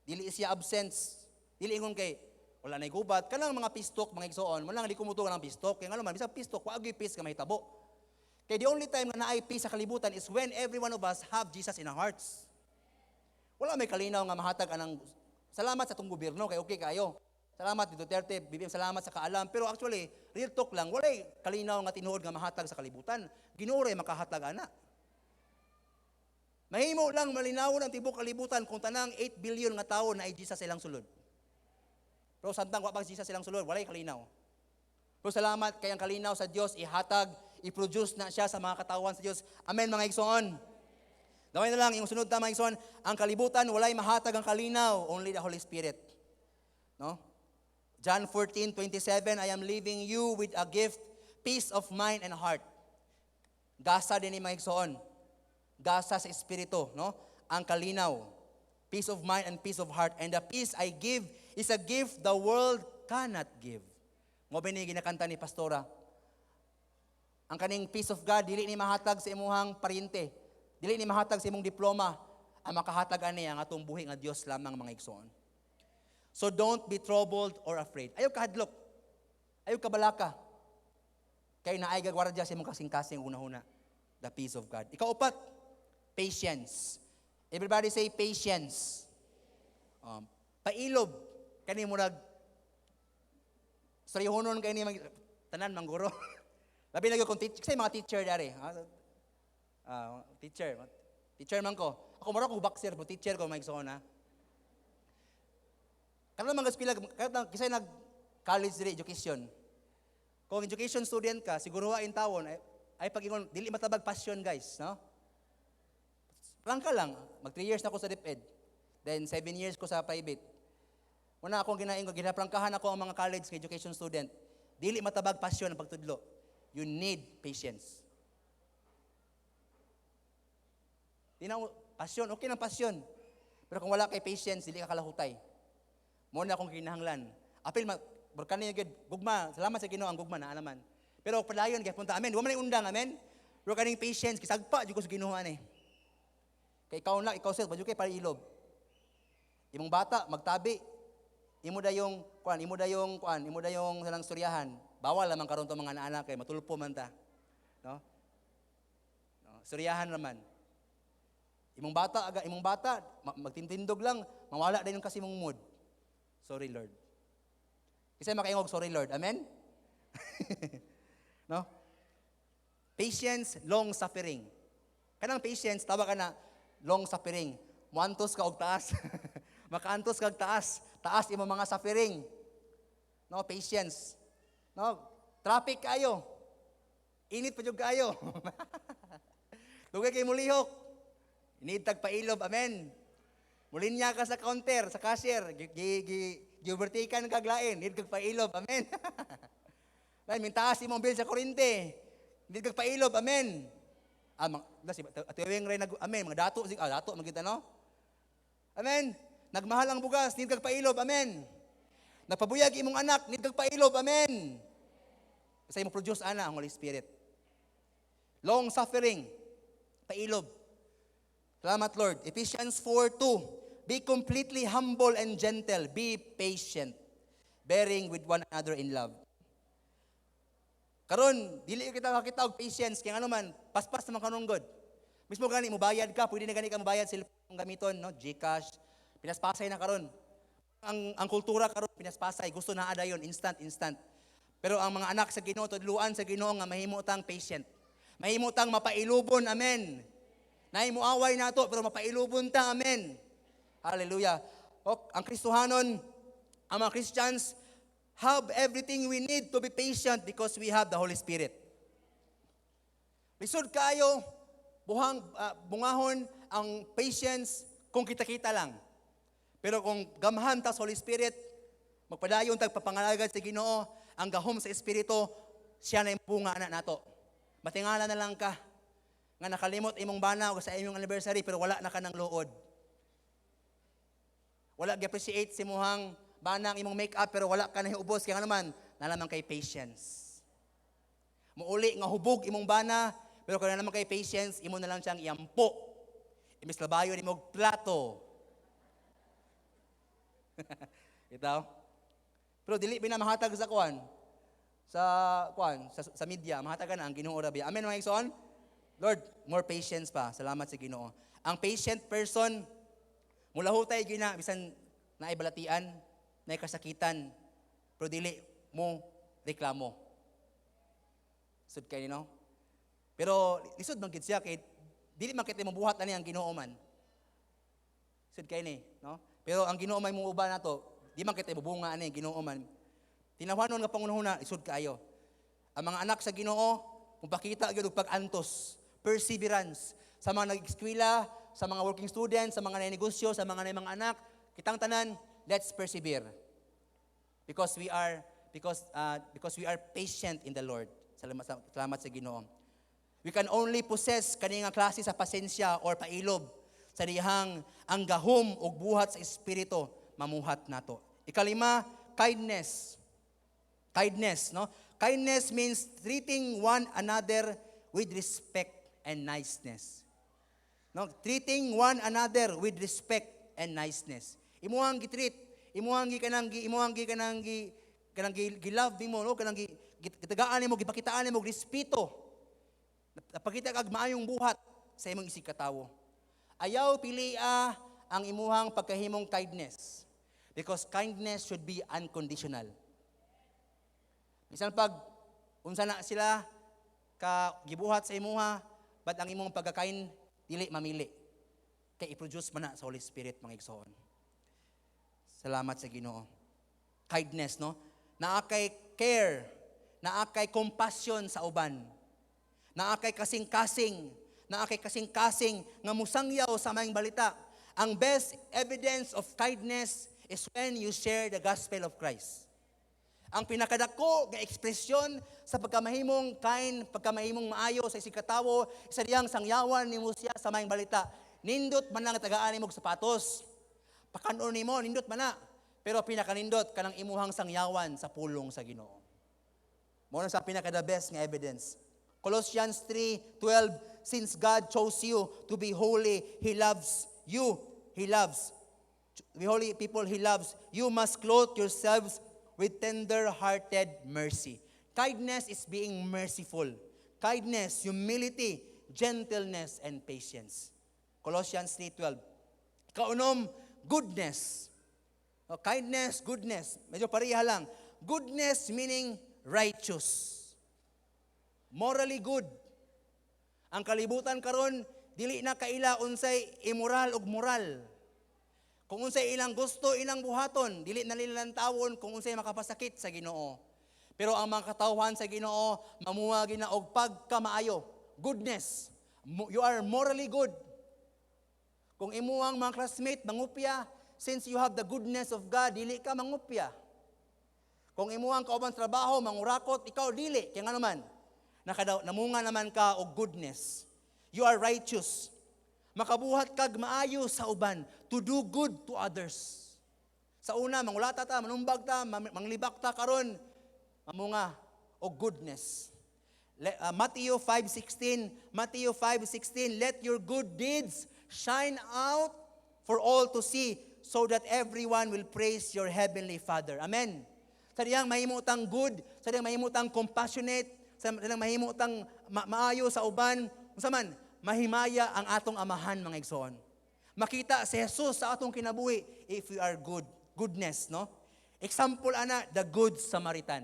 Dili siya absence. Dili ingon kay wala nay gubat. Kanang mga pistok, mga igsoon, wala nga di kumutugan ang pistok. Kay ngano man bisag pistok, wa gyud peace nga mahitabo. Kay the only time nga naay peace sa kalibutan is when every one of us have Jesus in our hearts. Wala may kalinaw nga mahatag anang salamat sa atong gobyerno kay okay kayo. Salamat ni Duterte, BBM, salamat sa kaalam. Pero actually, real talk lang, walay kalinaw nga tinuod nga mahatag sa kalibutan. Ginoo ray makahatag ana. Mahimo lang malinawon ang tibuok kalibutan kung tanang 8 billion nga tawo na Jesus sa ilang sulod. Pero samtang wa pa Jesus sa ilang sulod, walay kalinaw. Pero salamat kay ang kalinaw sa Dios ihatag, i-produce na siya sa mga katawan sa Dios. Amen, mga igsoon. Damay na lang, yung sunod ta, mga igsoon, ang kalibutan walay mahatag ang kalinaw, only the Holy Spirit. No? John 14:27, "I am leaving you with a gift, peace of mind and heart." Gasa din ni mga igsoon. Gasa sa espiritu, no? Ang kalinaw. Peace of mind and peace of heart. "And the peace I give is a gift the world cannot give." Mo ni ginakanta ni Pastora. Ang kaning peace of God dili ni mahatag sa imuhang paryente. Dili ni mahatag sa imong diploma. Ang makahatag ani ang atong buhi nga Dios lamang, mga igsoon. So don't be troubled or afraid. Ayaw kahadlok. Ayaw kabalaka. Kay naay gagwardya sa imong kasing-kasing una-una. The peace of God. Ikaupat, patience. Everybody say patience. Pailob. Kani murag Sarihonon kay ni tanan mangguro. Labi na gyud kung teacher, kasi mga teacher dari. Teacher, teacher man ko. Ako mura ko boxer, pero teacher ko, may igsoon ha. Karon mga eskwela, karon kisay nag college diri, education. Kung education student ka, siguro in tawon ay pag-ingon dili matabag passion, guys, no? Prangka lang, mag 3 years na ako sa DepEd. Then 7 years ko sa private. Una akong ginaingon, ginaprangkahan ako ang mga college education student. Dili matabag passion ang pagtudlo. You need patience. Di na passion, okay ng passion. Pero kung wala kay patience, dili ka kalahutay. Mo na akong kinahanglan. Apil ma kani gyud gugma, salamat sa Ginoo ang gugma naa naman. Pero padayon kay punta, amen. Wa man undang, amen. Pero kaning patience kisagpa jud ko sa Ginoo ani. Kay ikaw na, ikaw sir, badyo kay pailob. Imong bata magtabi. Imo dayong kuan, imo dayong kuan, imo dayong salang storyahan. Bawal lamang karon to mga anak kay matulpo man ta. No? No, storyahan naman. Imong bata aga, imong bata magtintindog lang, mawala din yung kasi mong mood. Sorry, Lord. Kasi makaingog, "Sorry, Lord." Amen? No? Patience, long suffering. Kanang patience, tawag ka na long suffering. Muantos ka og taas. Makaantos ka og taas. Taas imo mga suffering. No, patience. No, traffic kayo. Init pa jud kayo. Dugay kay mulihok. Init tag pailob, amen. Mulinya ka sa counter, sa cashier, gi gi gi gi-overtaken kag lain, need kag pailob, amen. Lain mintaas imong bill sa kuryente. Need kag pailob, amen. Ah, si Ate Weng ray nag amen, mga dato si dato magita, no? Amen. Nagmahal ang bugas, need kag pailob, amen. Nagpabuyag imong anak, need kag pailob, amen. Kasi mo produce ana ang Holy Spirit. Long suffering, pailob. Salamat, Lord. Ephesians 4:2. Be completely humble and gentle. Be patient, bearing with one another in love. Karon, dili kita makita og patience kay ano man, paspas naman karon god. Mismo gani mo bayad ka, pwede na gani ka mobayad, cellphone gamiton, no? GCash, pinaspasay na karon. Ang kultura karon pinaspasay, gusto na dayon instant instant. Pero ang mga anak sa Ginoo, tudluan sa Ginoo nga mahimo tang patient. Mahimo tang mapailubon, amen. Naay moaway nato pero mapailubon ta, amen. Hallelujah. O, ang Kristohanon, ang mga Christians have everything we need to be patient because we have the Holy Spirit. Lisod kayo buhang bungahon ang patience kung kita-kita lang. Pero kung gamhan ta sa Holy Spirit, magpadayon tag papangalagad sa Ginoo, ang gahom sa Espiritu, siya na yung bunga na nato. Matingala na lang ka nga nakalimot imong bana o sa imong anniversary pero wala na ka ng luod. Wala gi-appreciate si muhang bana ang imong make-up pero wala ka na hiubos kaya nga naman nalaman kay patience. Muuli nga hubog imong bana pero kung naman kay patience, imo na lang siyang iampo. Imbes labayon imo og plato. Itaw? Pero dili bina mahatag sa kuan sa media, mahatagan na ang Ginoo ra biya. Amen, mga igsoon? Lord, more patience pa. Salamat sa Ginoo. Ang patient person, mulahutay gina bisan naay balatian, naay kasakitan, pero dili mo reklamo. Sud kay no? Pero lisod man gid siya kay dili man kita mabuhat ani ang Ginoo man. Sud kay ni, no? Pero ang Ginoo may muuban nato, di man kita mubunga ani ang Ginoo man. Tinawanon nga pangunahuna, lisod kaayo. Ang mga anak sa Ginoo, mupakita gyud og pag-antos, perseverance sa mga nag-eskwela, sa mga working students, sa mga negosyo, sa mga mga anak, kitang tanan, let's persevere. Because we are patient in the Lord. Salamat, salamat sa Ginoo. We can only possess kani nga klase sa pasensya or pailob sa dihang ang gahom ug buhat sa Espiritu mamuhat nato. Ikalima, kindness. Kindness, no? Kindness means treating one another with respect and niceness. No, treating one another with respect and niceness. Imuhang gi-treat, imuhang gi kanang gi kanang gi, gi love nimo, no, kanang gi Gitagaan nimo, gipakitaan nimo respeto. Napakita kag maayong buhat sa imong isig katawo. Ayaw pilia ang imuhang pagkahimong kindness. Because kindness should be unconditional. Bisan pag unsa na sila ka gibuhat sa imuha, but ang imong pagka-kind dili mamili. Kay i-produce man na sa Holy Spirit, mga igsoon. Salamat sa Ginoo. Kindness, no? Naa kay care, naa kay compassion sa uban. Naa kay kasing-kasing, naa kay kasing-kasing nga musangyaw sa maayong balita. Ang best evidence of kindness is when you share the gospel of Christ. Ang pinakadako nga ekspresyon sa pagkamahimong kind, pagkamahimong maayo sa isig katawo, isa diyang sangyawan nimo siya sa maayong balita. Nindot man lang tagaan nimo og sapatos. Pakanon nimo, nindot man na. Pero pinakanindot kanang imuhang sangyawan sa pulong sa Ginoo. Mao na sa pinaka the best nga evidence. Colossians 3:12, "Since God chose you to be holy, He loves you. He loves. To be holy people He loves. You must clothe yourselves with tender-hearted mercy." Kindness is being merciful. Kindness, humility, gentleness, and patience. Colossians 3:12. Kaunom, goodness. Oh, kindness, goodness. Medyo pareha lang. Goodness meaning righteous. Morally good. Ang kalibutan karon dili na kaila unsay immoral ug moral. Kung unsay ilang gusto, ilang buhaton, dili na nila tawon kung unsay makapasakit sa Ginoo. Pero ang mga katawhan sa Ginoo, mamuha gina og pagkamaayo, goodness. You are morally good. Kung imuhang mga classmate mangupya, since you have the goodness of God, dili ka mangupya. Kung imuhang kauban sa trabaho mangurakot, ikaw dili, kaya nga naman, namunga naman ka og goodness. You are righteous. Makabuhat kag maayo sa uban, to do good to others. Sa una, mangulata ta, manumbag ta, manglibak ta, karon mamunga og goodness. Matthew 5:16, Matthew 5:16, "Let your good deeds shine out for all to see so that everyone will praise your heavenly Father." Amen. Sa diyang mahimo tang good, sa diyang mahimo tang compassionate, sa diyang mahimo tang maayo sa uban, unsa man, mahimaya ang atong amahan, mga igsoon. Makita si Jesus sa atong kinabuhi if we are good. Goodness, no? Example ana, the Good Samaritan.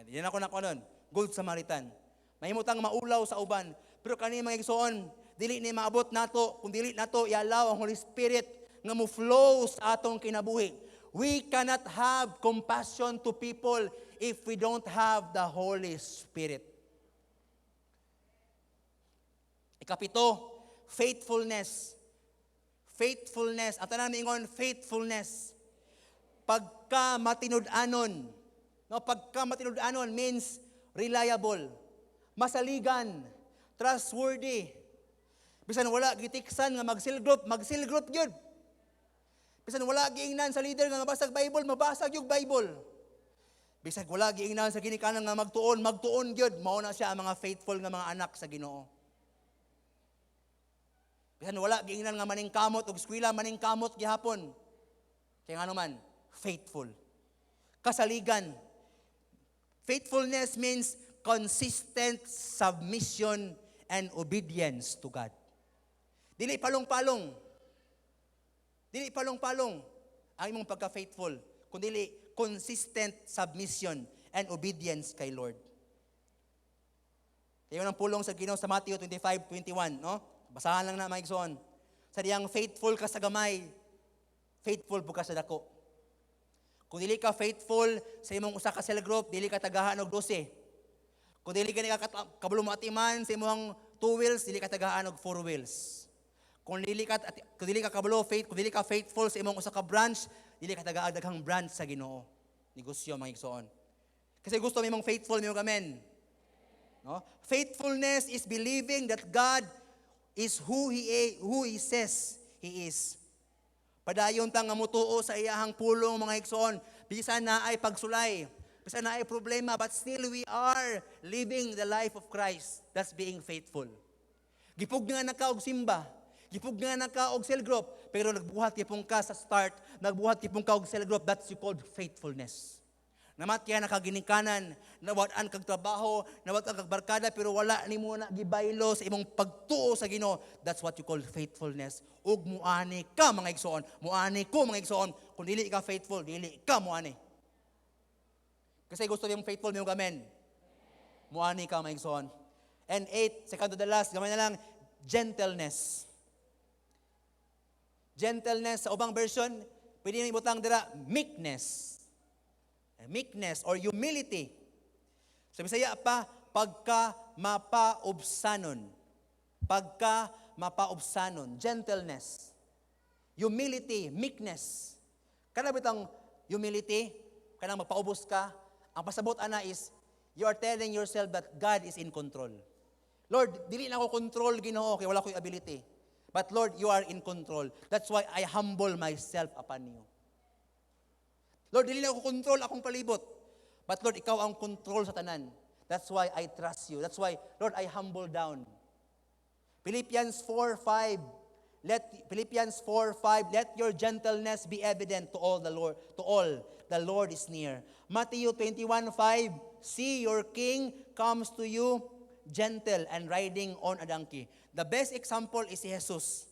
Yan ako na nun. Good Samaritan. Mahimo tang maulaw sa uban. Pero kani, mga igsoon, dili ni maabot nato kung dili nato i-allow ang Holy Spirit nga mo flow sa atong kinabuhi. We cannot have compassion to people if we don't have the Holy Spirit. Ikapito, faithfulness. Faithfulness. Ang tanan ingon, "Faithfulness." Pagka matinud-anon. No, pagka matinud-anon means reliable, masaligan, trustworthy. Bisan wala gitiksan nga mag-cell group, mag-cell group gyud. Bisan wala giingnan sa leader nga mabasag Bible, mabasag yung Bible. Bisag wala giingnan sa ginikanan nga magtuon, magtuon gyud. Mao na siya ang mga faithful nga mga anak sa Ginoo. Bisan wala giingnan nga maningkamot og eskwela, maningkamot gihapon. Kaya nga naman, faithful. Kasaligan. Faithfulness means consistent submission and obedience to God. Dili palong-palong. Dili palong-palong ang imong pagka-faithful, kundi consistent submission and obedience kay Lord. Kaya ang pulong sa Ginoo sa Matthew 25:21, no? Basahan lang na, mga igsoon. Sa diyang faithful ka sa gamay, faithful pud ka sa dako. Kung dili ka faithful sa imong usa ka cell group, dili ka tagahaan og 12. Kung dili ka kabalo mo atiman sa imong two wheels, dili ka tagahaan og four wheels. Kung dili ka faithful sa imong usa ka branch, dili ka tagaag daghang branch sa Ginoo. Negosyo, mga igsoon. Kasi gusto mo imong faithful mo, amen. No? Faithfulness is believing that God is who He says He is. Padayon ta nga mutuo sa iyahang pulong, mga igsoon. Bisan naay pagsulay, bisan naay problema, but still we are living the life of Christ. That's being faithful. Gipugnan na ka og simba, gipugnan na ka og cell group, pero nagbuhat gihapon ka sa start, nagbuhat gihapon ka og cell group, that's you called faithfulness. Namatyan na kaginikanan, nawad-an kag trabaho, nawad-an kag barkada, pero wala nimo na gibaylo sa imong pagtuo sa Ginoo. That's what you call faithfulness. Ug muani ka, mga igsoon, muani ko, mga igsoon. Kung dili ka faithful, dili ka muani. Kasi gusto niyong faithful niyong amen. Muani ka, mga igsoon. And eight, second to the last, gamay na lang, gentleness. Gentleness, sa ubang version, pwede nyo ibutang dira, meekness. Meekness or humility. Sa Bisaya pa, pagka mapaubsanon. Pagka mapaubsanon. Gentleness. Humility, meekness. Kana bitang humility, kanang magpaubos ka, ang pasabot ana is, you are telling yourself that God is in control. Lord, dili na ako control, Ginoo, kay wala ko'y ability. But Lord, you are in control. That's why I humble myself upon you. Lord, dili na ako control akong palibot. But Lord, ikaw ang control sa tanan. That's why I trust you. That's why, Lord, I humble down. Philippians 4:5. Let Philippians 4:5, "Let your gentleness be evident to all the Lord, to all. The Lord is near." Matthew 21:5, "See, your king comes to you gentle and riding on a donkey." The best example is si Jesus.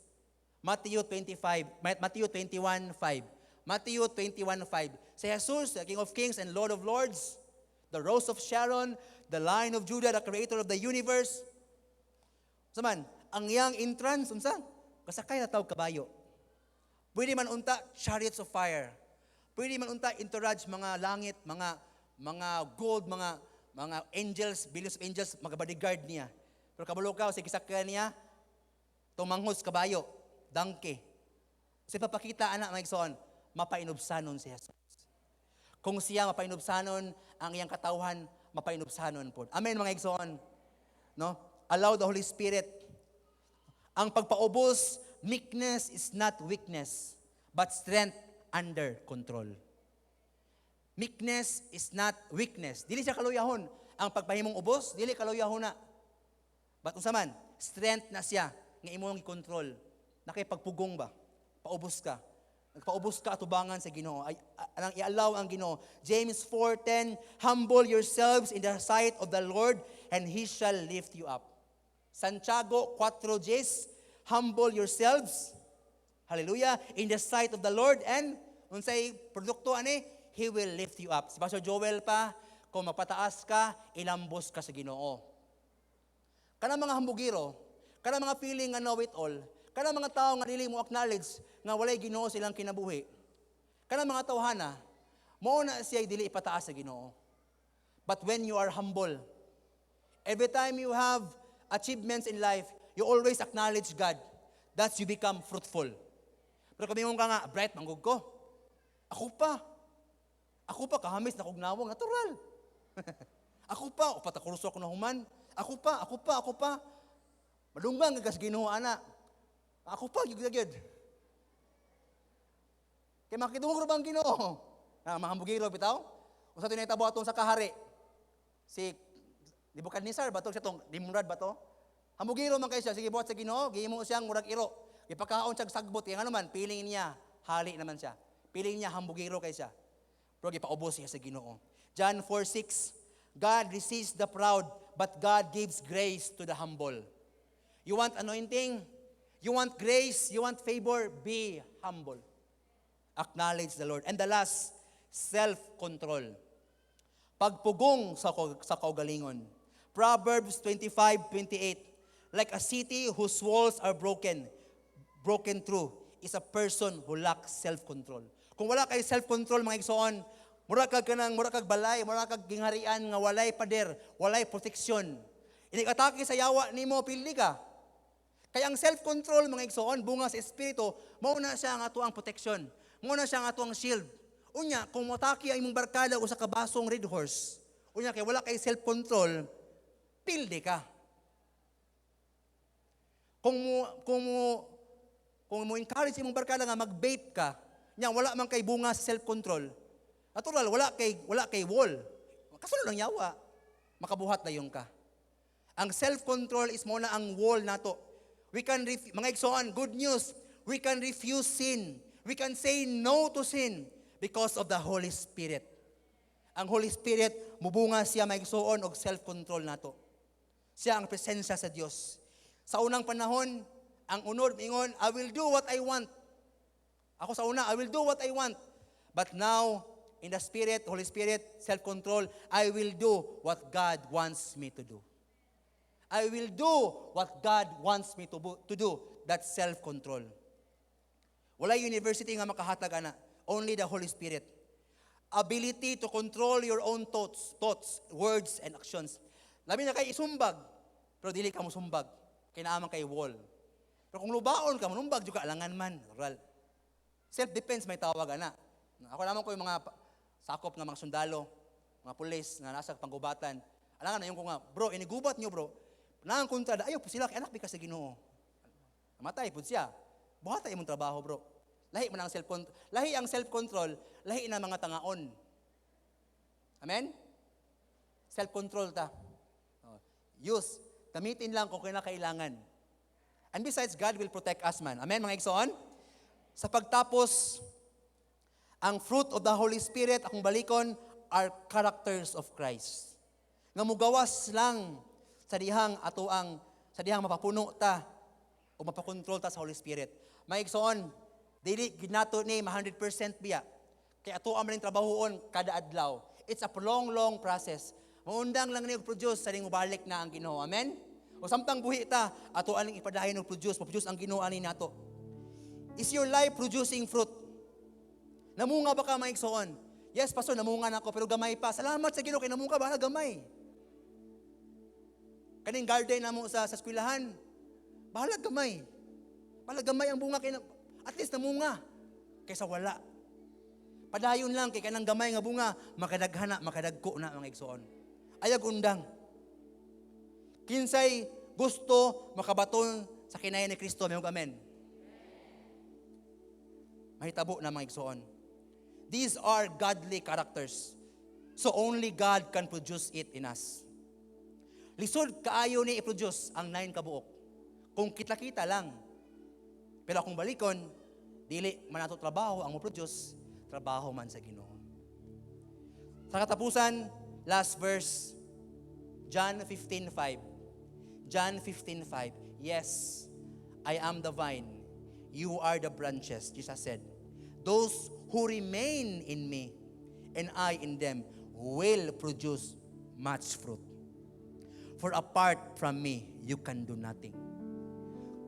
Matthew 25, Matthew 21:5. Matthew 21:5. Si Jesus, the King of Kings and Lord of Lords, the Rose of Sharon, the Lion of Judah, the creator of the universe. Unsa man, ang iyang entrance, unsa? Kasakay na tawag kabayo. Pwede man unta chariots of fire. Pwede man unta entourage, mga langit, mga gold, mga angels, billions of angels, mga bodyguard niya. Pero kabalo ka, sa gisakyan niya, tumanghos kabayo, donkey. Sa papakita ana, mga igsoon, mapainubsanon si Jesus. Kung siya mapainubsanon, ang iyang katawhan mapainubsanon po. Amen, mga igsoon. No? Allow the Holy Spirit. Ang pagpaubos, meekness is not weakness, but strength under control. Meekness is not weakness. Dili siya kaluyahon. Ang pagpahimong ubos, dili kaluyahon na. But unsa man, strength na siya nga imong i-control. Nakipagpugong ba? Paubos ka. Nagpaubos ka atubangan sa Ginoo. Ay, anang i-allow ang Ginoo. James 4:10, "Humble yourselves in the sight of the Lord and he shall lift you up." Santiago 4:10, "Humble yourselves." Hallelujah. "In the sight of the Lord," and unsay produkto ani, "he will lift you up." Si Pastor Joel pa, kung mapataas ka, ilambos ka sa Ginoo. Kanang mga hambugiro, kanang mga feeling nga know it all, kanang mga tao nga dili mo acknowledge nga walay Ginoo silang kinabuhi. Kanang mga tawhana, mao na siya dili ipataas sa Ginoo. But when you are humble, every time you have achievements in life, you always acknowledge God. That's you become fruitful. Pero kami ka nga, "Bright, manggug ko. Ako pa. Ako pa, kahamis na kog nawong, natural. Ako pa, upat kurso ako na human. Ako pa, ako pa, ako pa." Madunggan nga kas Ginoo ana. Ako pa, gyud gyud. Kay makidungog ra bang Ginoo? Na mga hambugiro bitaw. Unsa to nahitabo atong sa kahari? Si Nebuchadnezzar ba to, sa tong Nimrod ba to? Hambugiro man kay siya, sige buhat sa Ginoo, gihimo siyang murag iro. Gipakaon siya sagbot, kay ngano man, feeling niya hali naman siya. Feeling niya hambugiro kay siya. Pero gipaubos siya sa Ginoo. John 4:6, "God resists the proud, but God gives grace to the humble." You want anointing? You want grace? You want favor? Be humble. Acknowledge the Lord. And the last, self-control. Pagpugong sa kaugalingon. Proverbs 25:28, "Like a city whose walls are broken through, is a person who lacks self-control." Kung wala kay self-control, mga igsoon, mura kag kanang mura kag balay, mura kag gingharian nga walay pader, walay proteksyon. Inig-atake sa yawa nimo, pildi ka. Kaya ang self-control, mga igsoon, bunga sa Espiritu, mao na siya ang atoang proteksyon. Mao na siya ang atoang shield. Unya, kung motake ang imong barkada usa ka basong Red Horse, unya kay wala kay self-control, pildi ka. Kung mo encourage imong barkada nga mag-vape ka, nya wala man kay bunga sa self-control. Natural, wala kay wall. Kasunod lang yawa. Makabuhat dayon ka. Ang self-control is mo na ang wall nato. Mga igsoon, good news, we can refuse sin. We can say no to sin because of the Holy Spirit. Ang Holy Spirit, mubunga siya, mga igsuon, og self-control nato. Siya ang presensya sa Dios. Sa unang panahon, ang unod ingon, "I will do what I want." Ako sa una, "I will do what I want." But now, in the Spirit, Holy Spirit, self-control, "I will do what God wants me to do. I will do what God wants me to do." That's self-control. Wala university nga makahatag ana. Only the Holy Spirit. Ability to control your own thoughts, words, and actions. Labi na kay isumbag, pero dili ka musumbag. Kay naa man kay wall. Pero kung lubaon ka, manumbag jud ka, alangan man. Natural. Self-defense may tawag ana. Ako naman ko yung mga sakop nga mga sundalo, mga pulis nga nasa panggubatan. Alangan na yung ko nga, "Bro, inigubat nyo, bro." Naang kontra, ayaw po sila, kay anak bi ka sa Ginoo. Namatay pud siya. Buhata imong trabaho, bro. Lahi man ang self lahi ang self-control, lahi na mga tangaon. Amen? Self-control ta. Oh. Use. Gamitin lang kung kinakailangan. And besides, God will protect us man. Amen, mga igsoon? Sa pagtapos, ang fruit of the Holy Spirit, akong balikon, are characters of Christ. Nga mugawas lang sa dihang mapapuno ta o mapakontrol ta sa Holy Spirit. Mga igsoon, dili gid nato ni ma 100% biya. Kay ato ang maning trabahoon kada adlaw. It's a long, long process. Maundang lang ni og produce sa ning mobalik na ang Ginoo. Amen? O samtang buhi ta, ato aning ipadayon og produce, ma-produce ang Ginoo ani nato. Is your life producing fruit? Namunga ba ka, mga igsoon? "Yes, Pastor, namunga na ako, pero gamay pa." Salamat sa Ginoo kay namunga ba gamay. Kaning garden namo sa eskwelahan, bahala gamay. Bahala gamay ang bunga kay at least namunga kaysa wala. Padayon lang kay kanang gamay nga bunga makadaghan na, makadagko na, mga igsoon. Ayag undang. Kinsay gusto makabaton sa kinaya ni Kristo, may amen. Mahitabo na, mga igsoon. These are godly characters. So only God can produce it in us. Lisod kaayo ni i-produce ang nine kabuok. Kung kita-kita lang. Pero kung balikon, dili man ato trabaho ang mo-produce, trabaho man sa Ginoo. Sa katapusan, last verse, John 15:5. John 15:5. "Yes, I am the vine. You are the branches," Jesus said. "Those who remain in me and I in them will produce much fruit. For apart from me, you can do nothing."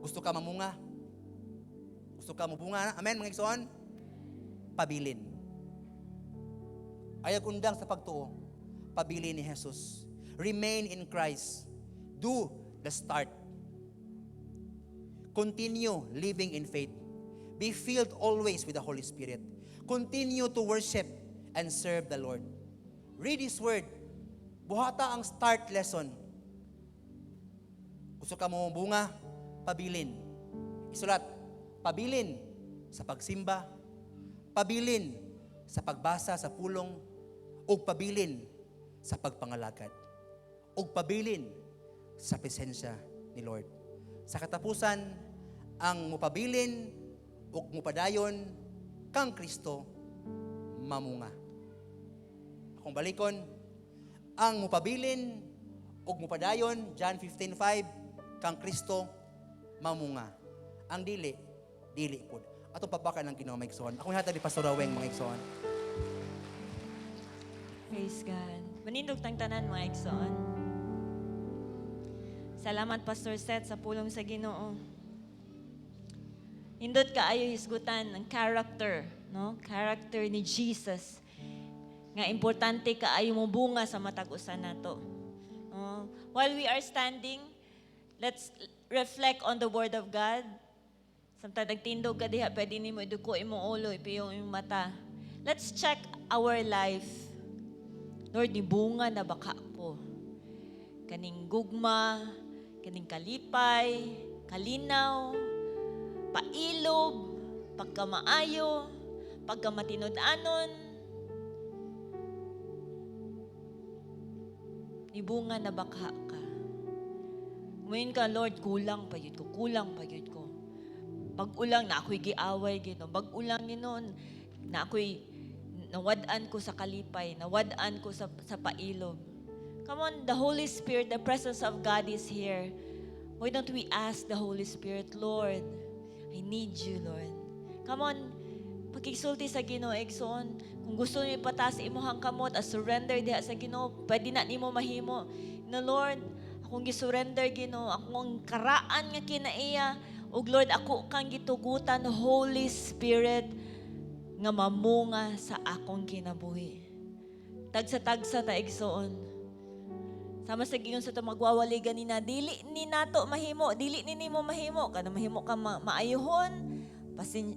Gusto ka mamunga? Gusto ka mabunga? Amen, mga igsoon? Pabilin. Ayag undang sa pagtuo. Pabilin ni Jesus. Remain in Christ. Do the start. Continue living in faith. Be filled always with the Holy Spirit. Continue to worship and serve the Lord. Read His Word. Buhata ang start lesson. Gusto ka mo bunga? Pabilin. Isulat, pabilin sa pagsimba, pabilin sa pagbasa sa pulong, ug pabilin sa pagpangalagad, ug pabilin sa presensya ni Lord. Sa katapusan, ang mupabilin ug mupadayon kang Kristo mamunga. Akong balikon, ang mupabilin ug mupadayon, John 15:5, kang Kristo mamunga. Ang dili, dili pud. Atong palakpakan ang Ginoo, mga igsoon. Akong hatag ni Pastor Raweng, mga igsoon. Praise God. Manindog tang tanan, mga igsoon. Salamat, Pastor Seth, sa pulong sa Ginoo. Nindot kaayo hisgutan ang character, no? Character ni Jesus. Nga importante kaayo mo bunga sa matag usa nato. No? While we are standing, let's reflect on the word of God. Samtang nagtindog ka diha, pwede nimo iduko imong ulo, ipiyong imong mata. Let's check our life. Lord, ni bunga na ba ka ko? Kaning gugma, kaning kalipay, kalinaw, pailob, pagkamaayo, pagkamatinud-anon. Nibunga na ba ka? Ngayon ka, "Lord, kulang pa yun ko, kulang pa yun ko. Pag-ulang na ako'y giaway, Ginoo. Pag-ulang, Ginoo, na ako'y Nawad-an ko sa kalipay, nawad-an ko sa pailob. Come on, the Holy Spirit, the presence of God is here. Why don't we ask the Holy Spirit, "Lord, I need you, Lord." Come on, pakigsulti sa Ginoo, igsoon. Kung gusto niyo ipataas imong kamot, as surrender diha sa Ginoo, pwede na nimo mahimo. Na "Lord, akong gisurrender, Ginoo, akong karaan nga kinaiya, ug Lord, ako kang gitugutan, Holy Spirit, nga mamunga sa akong kinabuhi." Tagsa-tagsa ta, igsoon. Sama sa giingon sa atong magwawali ganina, dili ni nato mahimo, dili ni nimo mahimo, kanang mahimo ka maayuhon,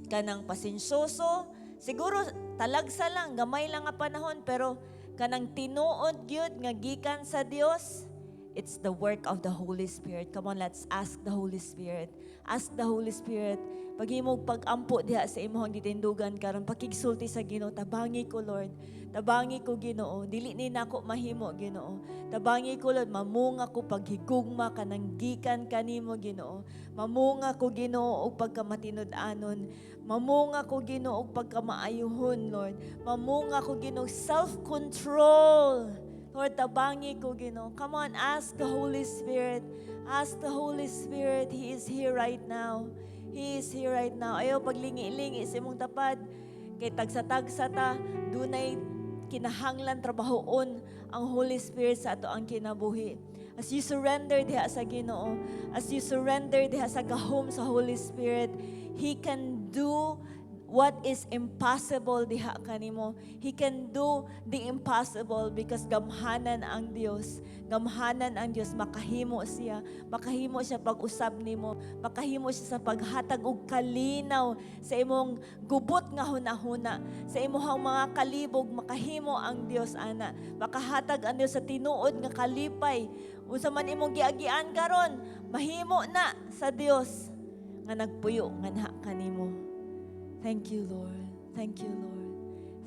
kanang pasensyoso, siguro talagsa lang, gamay lang nga panahon, pero kanang tinuod gyud nga gikan sa Dios, it's the work of the Holy Spirit. Come on, let's ask the Holy Spirit. Ask the Holy Spirit. Paghimog pag-ampo diha sa imong gitindugan karon, pakigsulti sa Ginoo, "Tabangi ko, Lord. Tabangi ko, Ginoo. Dili ni nako mahimo, Ginoo. Tabangi ko, Lord, mamunga ko paghigugma kanang gikan kanimo, Ginoo. Mamunga ko, Ginoo, og pagkamatinud-anon. Mamunga ko, Ginoo, og pagkamaayuhon, Lord. Mamunga ko, Ginoo, self-control. Lord, tabangi ko, Ginoo." Come on, ask the Holy Spirit. Ask the Holy Spirit. He is here right now. He is here right now. Ayaw paglingi-lingi sa imong tapad. Kay tagsa-tagsa ta, dunay kinahanglan trabahoon ang Holy Spirit sa atoang kinabuhi. As you surrender diha sa Ginoo, as you surrender diha sa gahom sa Holy Spirit, He can do what is impossible diha kanimo. He can do the impossible because gamhanan ang Dios. Gamhanan ang Dios, makahimo siya. Makahimo siya pag-usab nimo. Makahimo siya sa paghatag og kalinaw sa imong gubot nga hunahuna, sa imong mga kalibog, makahimo ang Dios ana. Makahatag ang Dios sa tinuod nga kalipay. Unsa man imong giagian karon, mahimo na sa Dios nga nagpuyo nganha kanimo. Thank you, Lord. Thank you, Lord.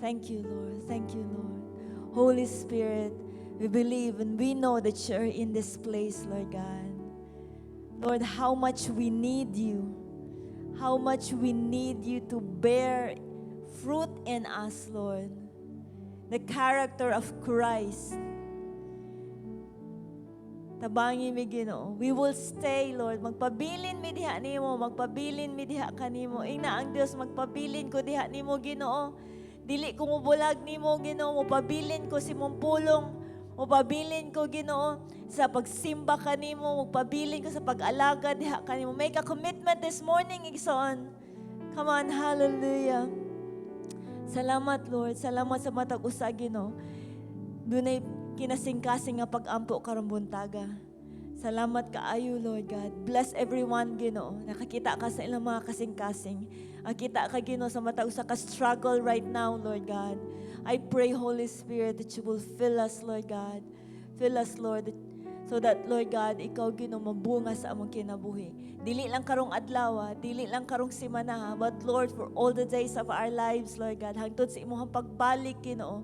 Thank you, Lord. Thank you, Lord. Holy Spirit, we believe and we know that you're in this place, Lord God. Lord, how much we need you. How much we need you to bear fruit in us, Lord. The character of Christ. Tabangi mi, Ginoo. We will stay, Lord. Magpabilin mi diha nimo, magpabilin mi diha kanimo. Ingna ang Dios, "Magpabilin ko diha nimo, Ginoo. Dili ko mobulag nimo, Ginoo. Mopabilin ko sa imong pulong. Mopabilin ko, Ginoo, sa pagsimba kanimo, mopabilin ko sa pag-alagad diha kanimo." Make a commitment this morning, igsoon. Come on, hallelujah. Salamat, Lord. Salamat sa matag usa, Ginoo. Dunay kinasingkasing nga pag-ampo karong buntaga. Salamat kaayo, Lord God. Bless everyone, Ginoo. Nakakita ka sa ilang mga kasing-kasing. Nakita ka, Ginoo, sa matag usa ka struggle right now, Lord God. I pray, Holy Spirit, that you will fill us, Lord God. Fill us, Lord, so that, Lord God, ikaw, Ginoo, mabunga sa among kinabuhi. Dili lang karong adlaw, dili lang karong simana, ha, but Lord, for all the days of our lives, Lord God, hangtod sa imong pagbalik, Ginoo,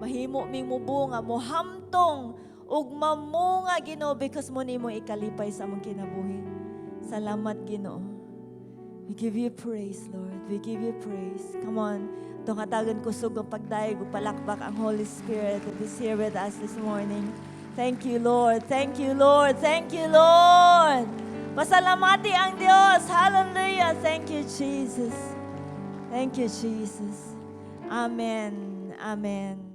mahimo ming mubunga, mohamtong, ug mamunga, Ginoo, because mao nimo ikalipay sa among kinabuhi. Salamat, Ginoo. We give you praise, Lord. We give you praise. Come on. Atong hatagan kusog ang pagdayeg ug palakpak ang Holy Spirit that is here with us this morning. Thank you, Lord. Thank you, Lord. Thank you, Lord. Pasalamati ang Diyos. Hallelujah. Thank you, Jesus. Thank you, Jesus. Amen. Amen.